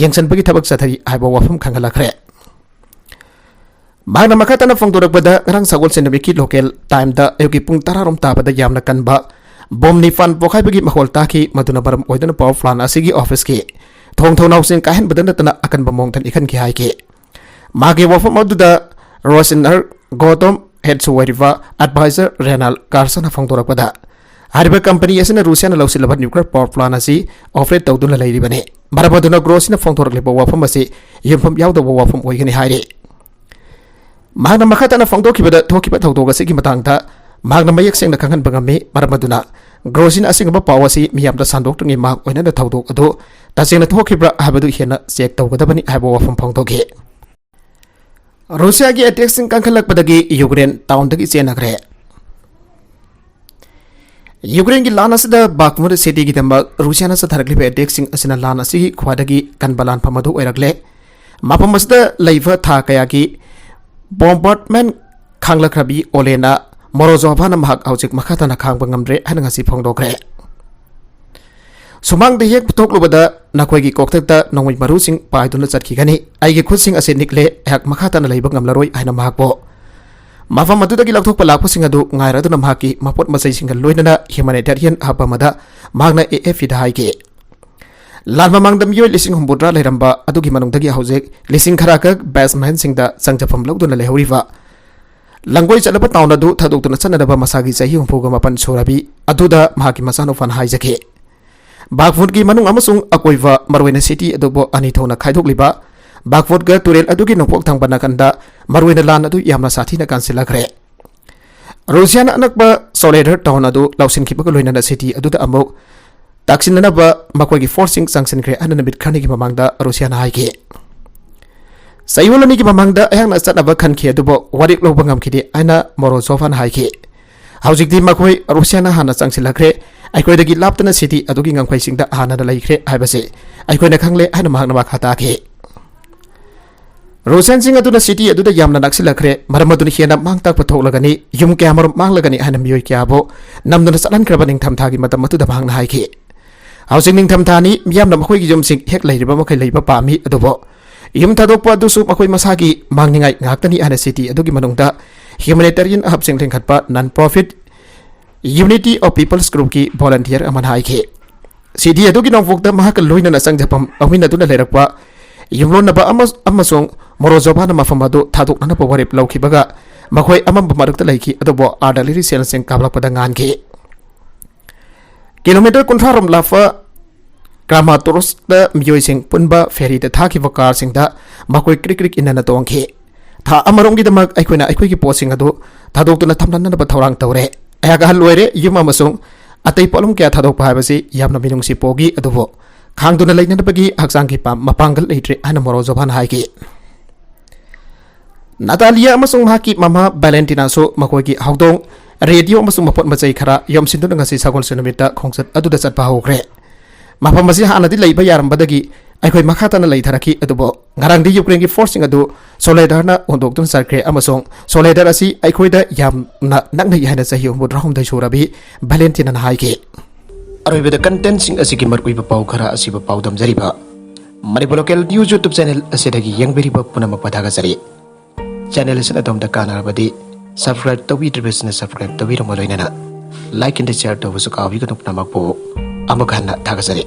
ꯌꯦꯡꯁꯤꯟꯕꯒꯤ ꯊꯕꯛ ꯆꯠꯊꯔꯤ ꯍꯥꯏꯕ ꯋꯥꯐꯝ ꯈꯪꯍꯜꯂꯛꯈ꯭ꯔꯦ꯫ ꯃꯍꯥꯛꯅ ꯃꯈꯥ ꯇꯥꯅ ꯐꯣꯡꯗꯣꯔꯛꯄꯗ, ꯉꯔꯥꯡ ꯁꯒꯣꯜꯁꯦꯟ ꯅꯨꯃꯤꯠꯀꯤ local timeꯗ ꯑꯌꯨꯛꯀꯤ ꯄꯨꯡ ꯇꯔꯥ ꯔꯣꯝ ꯇꯥꯕꯗ ꯌꯥꯝꯅ ꯀꯟꯕ bomb ꯅꯤꯄꯥꯟ ꯄꯣꯈꯥꯏꯕꯒꯤ ꯃꯈꯣꯜ ꯇꯥꯈꯤ, ꯃꯗꯨꯅ ꯃꯔꯝ ꯑꯣꯏꯗꯨꯅ power plant ꯑꯁꯤꯒꯤ officeꯀꯤ ꯊꯣꯡ ꯊꯣꯡꯅꯥꯎꯁꯤꯡ ꯀꯥꯏꯍꯟꯕꯗ ꯅꯠꯇꯅ ꯑꯀꯟꯕ ꯃꯑꯣꯡꯗ ꯅꯤꯛꯍꯟꯈꯤ ꯍꯥꯏꯈꯤ꯫ ꯃꯥꯒꯤ ꯋꯥꯐꯝ ꯑꯗꯨꯗ ꯔꯣꯁꯤꯅꯔ ꯒꯣꯇꯝ ꯍꯦꯗꯁꯨ ꯑꯣꯏꯔꯤꯕ advisor ꯔꯦꯅꯥꯜ ꯀꯥꯔꯁꯟꯅ ꯐꯣꯡꯗꯣꯔꯛꯄꯗ, ꯍꯥꯏꯔꯤꯕ company ꯑꯁꯤꯅ ꯔꯨꯁꯤꯌꯥꯅ ꯂꯧꯁꯤꯜꯂꯕ nuclear power plant ꯑꯁꯤ operate ꯇꯧꯗꯨꯅ ꯂꯩꯔꯤꯕꯅꯤ, ꯃꯔꯝ ꯑꯗꯨꯅ ꯒ꯭ꯔꯣꯁꯤꯅ ꯐꯣꯡꯗꯣꯔꯛꯂꯤꯕ ꯋꯥꯐꯝ ꯑꯁꯤ ꯌꯨꯝꯐꯝ ꯌꯥꯎꯗꯕ ꯋꯥꯐꯝ ꯑꯣꯏꯒꯅꯤ ꯍꯥꯏꯔꯤ꯫ ꯃꯍꯥꯛꯅ ꯃꯈꯥ ꯇꯥꯅ ꯐꯣꯡꯗꯣꯛꯈꯤꯕꯗ, ꯊꯣꯛꯈꯤꯕ ꯊꯧꯗꯣꯛ ꯑꯁꯤꯒꯤ ꯃꯇꯥꯡꯗ ꯃꯍꯥꯛꯅ ꯃꯌꯦꯛ ꯁꯦꯡꯅ ꯈꯪꯍꯟꯕ ꯉꯝꯃꯤ, ꯃꯔꯝ ꯑꯗꯨꯅ ꯒ꯭ꯔꯣꯁꯤꯅ ꯑꯁꯤꯒꯨꯝꯕ ꯄꯥꯎ ꯑꯁꯤ ꯃꯤꯌꯥꯝꯗ ꯁꯟꯗꯣꯛꯇ꯭ꯔꯤꯉꯩ ꯃꯍꯥꯛ ꯑꯣꯏꯅꯅ ꯊꯧꯗꯣꯛ ꯑꯗꯨ ꯇꯁꯦꯡꯅ ꯊꯣꯛꯈꯤꯕ꯭ꯔꯥ ꯍꯥꯏꯕꯗꯨ ꯍꯦꯟꯅ check ꯇꯧꯒꯗꯕꯅꯤ ꯍꯥꯏꯕ ꯋꯥꯐꯝ ꯐꯣꯡꯗꯣꯛꯈꯤ꯫ ꯔꯨꯁꯤꯌꯥꯒꯤ attackꯁꯤꯡ ꯀꯟꯈꯠꯂꯛꯄꯗꯒꯤ ꯌꯨꯀ꯭ꯔꯦꯟ townꯗꯒꯤ ꯆꯦꯟꯅꯈ꯭ꯔꯦ꯫ ꯌꯨꯀ꯭ꯔꯦꯟꯒꯤ ꯂꯥꯟ ꯑꯁꯤꯗ ꯕꯥꯈꯃꯨꯠ cityꯒꯤꯗꯃꯛ ꯔꯨꯁꯤꯌꯥꯅ ꯆꯠꯊꯔꯛꯂꯤꯕ attackꯁꯤꯡ ꯑꯁꯤꯅ ꯂꯥꯟ ꯑꯁꯤꯒꯤ ꯈ꯭ꯋꯥꯏꯗꯒꯤ ꯀꯟꯕ ꯂꯥꯟꯐꯝ ꯑꯗꯨ ꯑꯣꯏꯔꯛꯂꯦ꯫ ꯃꯐꯝ ꯑꯁꯤꯗ ꯂꯩꯕ ꯊꯥ ꯀꯌꯥꯒꯤ bombardment ꯈꯥꯡꯂꯛꯈ꯭ꯔꯕꯤ ꯑꯣꯂꯦꯅꯥ ꯃꯣꯔꯣꯖꯣꯚꯥꯅ ꯃꯍꯥꯛ ꯍꯧꯖꯤꯛ ꯃꯈꯥ ꯇꯥꯅ ꯈꯥꯡꯕ ꯉꯝꯗ꯭ꯔꯦ ꯍꯥꯏꯅ ꯉꯁꯤ ꯐꯣꯡꯗꯣꯛꯈ꯭ꯔꯦ꯫ ꯁꯨꯃꯥꯡꯗ ꯍꯦꯛ ꯊꯣꯛꯂꯨꯕꯗ ꯅꯈꯣꯏꯒꯤ ꯀꯣꯛꯊꯛꯇ ꯅꯣꯡꯃꯩ ꯃꯔꯨꯁꯤꯡ ꯄꯥꯏꯗꯨꯅ ꯆꯠꯈꯤꯒꯅꯤ꯫ ꯑꯩꯒꯤ ꯈꯨꯠꯁꯤꯡ ꯑꯁꯤ ꯅꯤꯛꯂꯦ, ꯑꯩꯍꯥꯛ ꯃꯈꯥ ꯇꯥꯅ ꯂꯩꯕ ꯉꯝꯂꯔꯣꯏ ꯍꯥꯏꯅ ꯃꯍꯥꯛꯄꯨ ꯃꯐꯝ ꯑꯗꯨꯗꯒꯤ ꯂꯧꯊꯣꯛꯄ ꯂꯥꯛꯄꯁꯤꯡ ꯑꯗꯨ ꯉꯥꯏꯔꯗꯨꯅ ꯃꯍꯥꯛꯀꯤ ꯃꯄꯣꯠ ꯃꯆꯩꯁꯤꯡꯒ ꯂꯣꯏꯅꯅ humanitarian hub ꯑꯃꯗ ꯃꯍꯥꯛꯅ AFPꯗ ꯍꯥꯏꯈꯤ꯫ ꯂꯥꯟ ꯃꯃꯥꯡꯗ ꯃꯤꯑꯣꯏ ꯂꯤꯁꯤꯡ ꯍꯨꯝꯐꯨꯇꯔꯥ ꯂꯩꯔꯝꯕ ꯑꯗꯨꯒꯤ ꯃꯅꯨꯡꯗꯒꯤ ꯍꯧꯖꯤꯛ ꯂꯤꯁꯤꯡ ꯈꯔ ꯈꯛ basementꯁꯤꯡꯗ ꯆꯪꯖꯐꯝ ꯂꯧꯗꯨꯅ ꯂꯩꯍꯧꯔꯤꯕ꯫ ꯂꯪꯒꯣꯏ ꯆꯠꯂꯕ town ꯑꯗꯨ ꯊꯥꯗꯣꯛꯇꯨꯅ ꯆꯠꯅꯗꯕ ꯃꯁꯥꯒꯤ ꯆꯍꯤ ꯍꯨꯝꯐꯨꯒ ꯃꯥꯄꯟ ꯁꯨꯔꯕꯤ ꯑꯗꯨꯗ ꯃꯍꯥꯛꯀꯤ ꯃꯆꯥꯅꯨꯄꯥꯅ ꯍꯥꯏꯖꯈꯤ꯫ ꯕꯥꯒꯐꯨꯠꯀꯤ ꯃꯅꯨꯡ ꯑꯃꯁꯨꯡ ꯑꯀꯣꯏꯕ, ꯃꯔꯨꯑꯣꯏꯅ city ꯑꯗꯨꯕꯨ ꯑꯅꯤ ꯊꯣꯛꯅ ꯈꯥꯏꯗꯣꯛꯂꯤꯕ ꯕꯥꯒꯐꯨꯠꯀ ꯇꯨꯔꯦꯜ ꯑꯗꯨꯒꯤ ꯅꯣꯡꯄꯣꯛ ꯊꯪꯕ ꯅꯥꯀꯟꯗ ꯃꯔꯨꯑꯣꯏꯅ ꯂꯥꯟ ꯑꯗꯨ ꯌꯥꯝꯅ ꯁꯥꯊꯤꯅ ꯀꯟꯁꯤꯜꯂꯛꯈ꯭ꯔꯦ꯫ ꯔꯨꯁꯤꯌꯥꯅ ꯑꯅꯛꯄ ꯁꯣꯂꯦꯗꯔ town ꯑꯗꯨ ꯂꯧꯁꯤꯟꯈꯤꯕꯒ ꯂꯣꯏꯅꯅ city ꯑꯗꯨꯗ ꯑꯃꯨꯛ ꯇꯥꯛꯁꯤꯟꯅꯅꯕ ꯃꯈꯣꯏꯒꯤ forceꯁꯤꯡ ꯆꯪꯁꯤꯟꯈ꯭ꯔꯦ ꯍꯥꯏꯅ ꯅꯨꯃꯤꯠ ꯈꯔꯅꯤꯒꯤ ꯃꯃꯥꯡꯗ ꯔꯨꯁꯤꯌꯥꯅ ꯍꯥꯏꯈꯤ꯫ ꯆꯌꯣꯜ ꯑꯅꯤꯒꯤ ꯃꯃꯥꯡꯗ ꯑꯩꯍꯥꯛꯅ ꯆꯠꯅꯕ ꯈꯟꯈꯤ, ꯑꯗꯨꯕꯨ ꯋꯥꯔꯦꯞ ꯂꯧꯕ ꯉꯝꯈꯤꯗꯦ ꯍꯥꯏꯅ ꯃꯣꯔꯣꯖꯣꯚꯥꯅ ꯍꯥꯏꯈꯤ꯫ ꯍꯧꯖꯤꯛꯇꯤ ꯃꯈꯣꯏ ꯔꯨꯁꯤꯌꯥꯅ ꯍꯥꯟꯅ ꯆꯪꯁꯤꯜꯂꯛꯈ꯭ꯔꯦ, ꯑꯩꯈꯣꯏꯗꯒꯤ ꯂꯥꯞꯇꯅ ꯁꯤꯇꯤ ꯑꯗꯨꯒꯤ ꯉꯝꯈꯩꯁꯤꯡꯗ ꯍꯥꯟꯅꯅ ꯂꯩꯈ꯭ꯔꯦ ꯍꯥꯏꯕꯁꯤ ꯑꯩꯈꯣꯏꯅ ꯈꯪꯂꯦ ꯍꯥꯏꯅ ꯃꯍꯥꯛꯅ ꯃꯈꯥ ꯇꯥꯈꯤ꯫ ꯔꯨꯁꯤꯌꯥꯟꯁꯤꯡ ꯑꯗꯨꯅ ꯁꯤꯇꯤ ꯑꯗꯨꯗ ꯌꯥꯝꯅ ꯅꯛꯁꯤꯜꯂꯛꯈ꯭ꯔꯦ, ꯃꯔꯝ ꯑꯗꯨꯅ ꯍꯦꯟꯅ ꯃꯥꯡ ꯇꯥꯛꯄ ꯊꯣꯛꯂꯒꯅꯤ, ꯌꯨꯝ ꯀꯌꯥꯃꯔꯨꯝ ꯃꯥꯡꯂꯒꯅꯤ ꯍꯥꯏꯅ ꯃꯤꯑꯣꯏ ꯀꯌꯥꯕꯨ ꯅꯝꯗꯨꯅ ꯆꯠꯍꯟꯈ꯭ꯔꯕ ꯅꯤꯡꯊꯝꯊꯥꯒꯤ ꯃꯇꯝ ꯑꯗꯨꯗ ꯃꯍꯥꯛꯅ ꯍꯥꯏꯈꯤ꯫ ꯍꯧꯖꯤꯛ ꯅꯤꯡꯊꯝꯊꯥꯅꯤ, ꯃꯤꯌꯥꯝꯅ ꯃꯈꯣꯏꯒꯤ ꯌꯨꯝꯁꯤꯡ ꯍꯦꯛ ꯂꯩꯔꯤꯕ ꯃꯈꯩ ꯂꯩꯕ ꯄꯥꯝꯃꯤ, ꯑꯗꯨꯕꯨ ꯌꯨꯝ ꯊꯥꯗꯣꯛꯄ ꯑꯗꯨꯁꯨ ꯃꯈꯣꯏ ꯃꯁꯥꯒꯤ ꯃꯥꯡꯅꯤꯡꯉꯥꯏ ꯉꯥꯛꯇꯅꯤ ꯍꯥꯏꯅ ꯁꯤꯇꯤ ꯑꯗꯨꯒꯤ ꯃꯅꯨꯡꯗ humanitarian hubꯁꯤꯡ ꯂꯤꯡꯈꯠꯄ non-profit Unity of People's Groupꯀꯤ volunteer ꯑꯃꯅ ꯍꯥꯏꯈꯤ꯫ ꯁꯤꯇꯤ ꯑꯗꯨꯒꯤ ꯅꯣꯡꯄꯣꯛꯇ ꯃꯍꯥꯛꯀ ꯂꯣꯏꯅꯅ ꯆꯪꯖꯐꯝ ꯂꯧꯃꯤꯟꯅꯗꯨꯅ ꯂꯩꯔꯛꯄ ꯌꯨꯝꯂꯣꯟꯅꯕ ꯑꯃ-, ꯑꯃꯁꯨꯡ ꯃꯣꯔꯣꯖꯣꯚꯥꯅ ꯃꯐꯝ ꯑꯗꯨ ꯊꯥꯗꯣꯛꯅꯅꯕ ꯋꯥꯔꯦꯞ ꯂꯧꯈꯤꯕꯒ ꯃꯈꯣꯏ ꯑꯃꯝꯕ ꯃꯔꯛꯇ ꯂꯩꯈꯤ, ꯑꯗꯨꯕꯨ artillery shellꯁꯤꯡ ꯀꯥꯞꯂꯛꯄꯗ ꯉꯥꯟꯈꯤ꯫ ꯀꯤꯂꯣꯃꯤꯇꯔ ꯀꯨꯟꯊ꯭ꯔꯥ ꯔꯣꯝ ꯂꯥꯞꯄ ꯀ꯭ꯔꯥꯃꯥꯇꯣꯔꯁꯇ ꯃꯤꯑꯣꯏꯁꯤꯡ ꯄꯨꯟꯕ ꯐꯦꯔꯤꯗ ꯊꯥꯈꯤꯕ ꯀꯥꯔꯁꯤꯡꯗ ꯃꯈꯣꯏ ꯀ꯭ꯔꯤꯛ ꯀ꯭ꯔꯤꯛ ꯏꯟꯅꯅ ꯇꯣꯡꯈꯤ꯫ ꯊꯥ ꯑꯃꯔꯣꯝꯒꯤꯗꯃꯛ ꯑꯩꯈꯣꯏꯅ ꯑꯩꯈꯣꯏꯒꯤ ꯄꯣꯠꯁꯤꯡ ꯑꯗꯨ ꯊꯥꯗꯣꯛꯇꯨꯅ ꯊꯝꯂꯝꯅꯅꯕ ꯊꯧꯔꯥꯡ ꯇꯧꯔꯦ꯫ ꯑꯩꯍꯥꯛ ꯑꯍꯜ ꯑꯣꯏꯔꯦ, ꯌꯨꯝ ꯑꯃꯁꯨꯡ ꯑꯇꯩ ꯄꯣꯠꯂꯝ ꯀꯌꯥ ꯊꯥꯗꯣꯛꯄ ꯍꯥꯏꯕꯁꯤ ꯌꯥꯝꯅ ꯃꯤꯅꯨꯡꯁꯤ ꯄꯣꯛꯏ, ꯑꯗꯨꯕꯨ ꯈꯥꯡꯗꯨꯅ ꯂꯩꯅꯅꯕꯒꯤ ꯍꯛꯆꯥꯡꯒꯤ ꯄꯥꯝ-, ꯃꯄꯥꯡꯒꯜ ꯂꯩꯇ꯭ꯔꯦ ꯍꯥꯏꯅ ꯃꯣꯔꯣꯖꯣꯚꯥꯅ ꯍꯥꯏꯈꯤ꯫ ꯅꯥꯇꯥꯂꯤꯌꯥ ꯑꯃꯁꯨꯡ ꯃꯍꯥꯛꯀꯤ ꯃꯃꯥ ꯚꯦꯂꯦꯟꯇꯤꯅꯥꯁꯨ ꯃꯈꯣꯏꯒꯤ ꯍꯧꯗꯣꯡ, ꯔꯦꯗꯤꯑꯣ ꯑꯃꯁꯨꯡ ꯃꯄꯣꯠ ꯃꯆꯩ ꯈꯔ ꯌꯣꯝꯁꯤꯟꯗꯨꯅ ꯉꯁꯤ ꯁꯒꯣꯜꯁꯦꯟ ꯅꯨꯃꯤꯠꯇ ꯈꯣꯡꯆꯠ ꯑꯗꯨꯗ ꯆꯠꯄ ꯍꯧꯈ꯭ꯔꯦ꯫ ꯃꯐꯝ ꯑꯁꯤ ꯍꯥꯟꯅꯗꯤ ꯂꯩꯕ ꯌꯥꯔꯝꯕꯗꯒꯤ ꯑꯩꯈꯣꯏ ꯃꯈꯥ ꯇꯥꯅ ꯂꯩꯊꯔꯛꯈꯤ, ꯑꯗꯨꯕꯨ ꯉꯔꯥꯡꯗꯤ ꯌꯨꯀ꯭ꯔꯦꯟꯒꯤ ꯐꯣꯔꯁꯁꯤꯡ ꯑꯗꯨ ꯁꯣꯂꯦꯗꯥꯔꯅ ꯍꯨꯟꯗꯣꯛꯇꯨꯅ ꯆꯠꯈ꯭ꯔꯦ ꯑꯃꯁꯨꯡ ꯁꯣꯂꯦꯗꯥꯔ ꯑꯁꯤ ꯑꯩꯈꯣꯏꯗ ꯌꯥꯝꯅ ꯅꯛꯅꯩ ꯍꯥꯏꯅ ꯆꯍꯤ ꯍꯨꯝꯐꯨꯇꯔꯥꯍꯨꯝꯗꯣꯏ ꯁꯨꯔꯕꯤ ꯚꯦꯂꯦꯟꯇꯤꯅꯥꯅ ꯍꯥꯏꯈꯤ꯫ ꯑꯔꯣꯏꯕꯗ contentꯁꯤꯡ ꯑꯁꯤꯒꯤ ꯃꯔꯨꯑꯣꯏꯕ ꯄꯥꯎ ꯈꯔ ꯑꯁꯤꯕꯨ ꯄꯥꯎꯗꯝꯖꯔꯤꯕ Manipur Local News YouTube channel ꯑꯁꯤꯗꯒꯤ ꯌꯦꯡꯕꯤꯔꯤꯕ ꯄꯨꯝꯅꯃꯛꯄꯨ ꯊꯥꯒꯠꯆꯔꯤ꯫ Channel ꯑꯁꯤꯅ ꯑꯗꯣꯝꯗ ꯀꯥꯟꯅꯔꯕꯗꯤ subscribe ꯇꯧꯕꯤꯗ꯭ꯔꯤꯕꯁꯤꯡꯅ subscribe ꯇꯧꯕꯤꯔꯝꯃ ꯂꯣꯏꯅꯅ like and share ꯇꯧꯕꯁꯨ ꯀꯥꯎꯕꯤꯒꯅꯨ꯫ ꯄꯨꯝꯅꯃꯛꯄꯨ ꯑꯃꯨꯛ ꯍꯟꯅ ꯊꯥꯒꯠꯆꯔꯤ꯫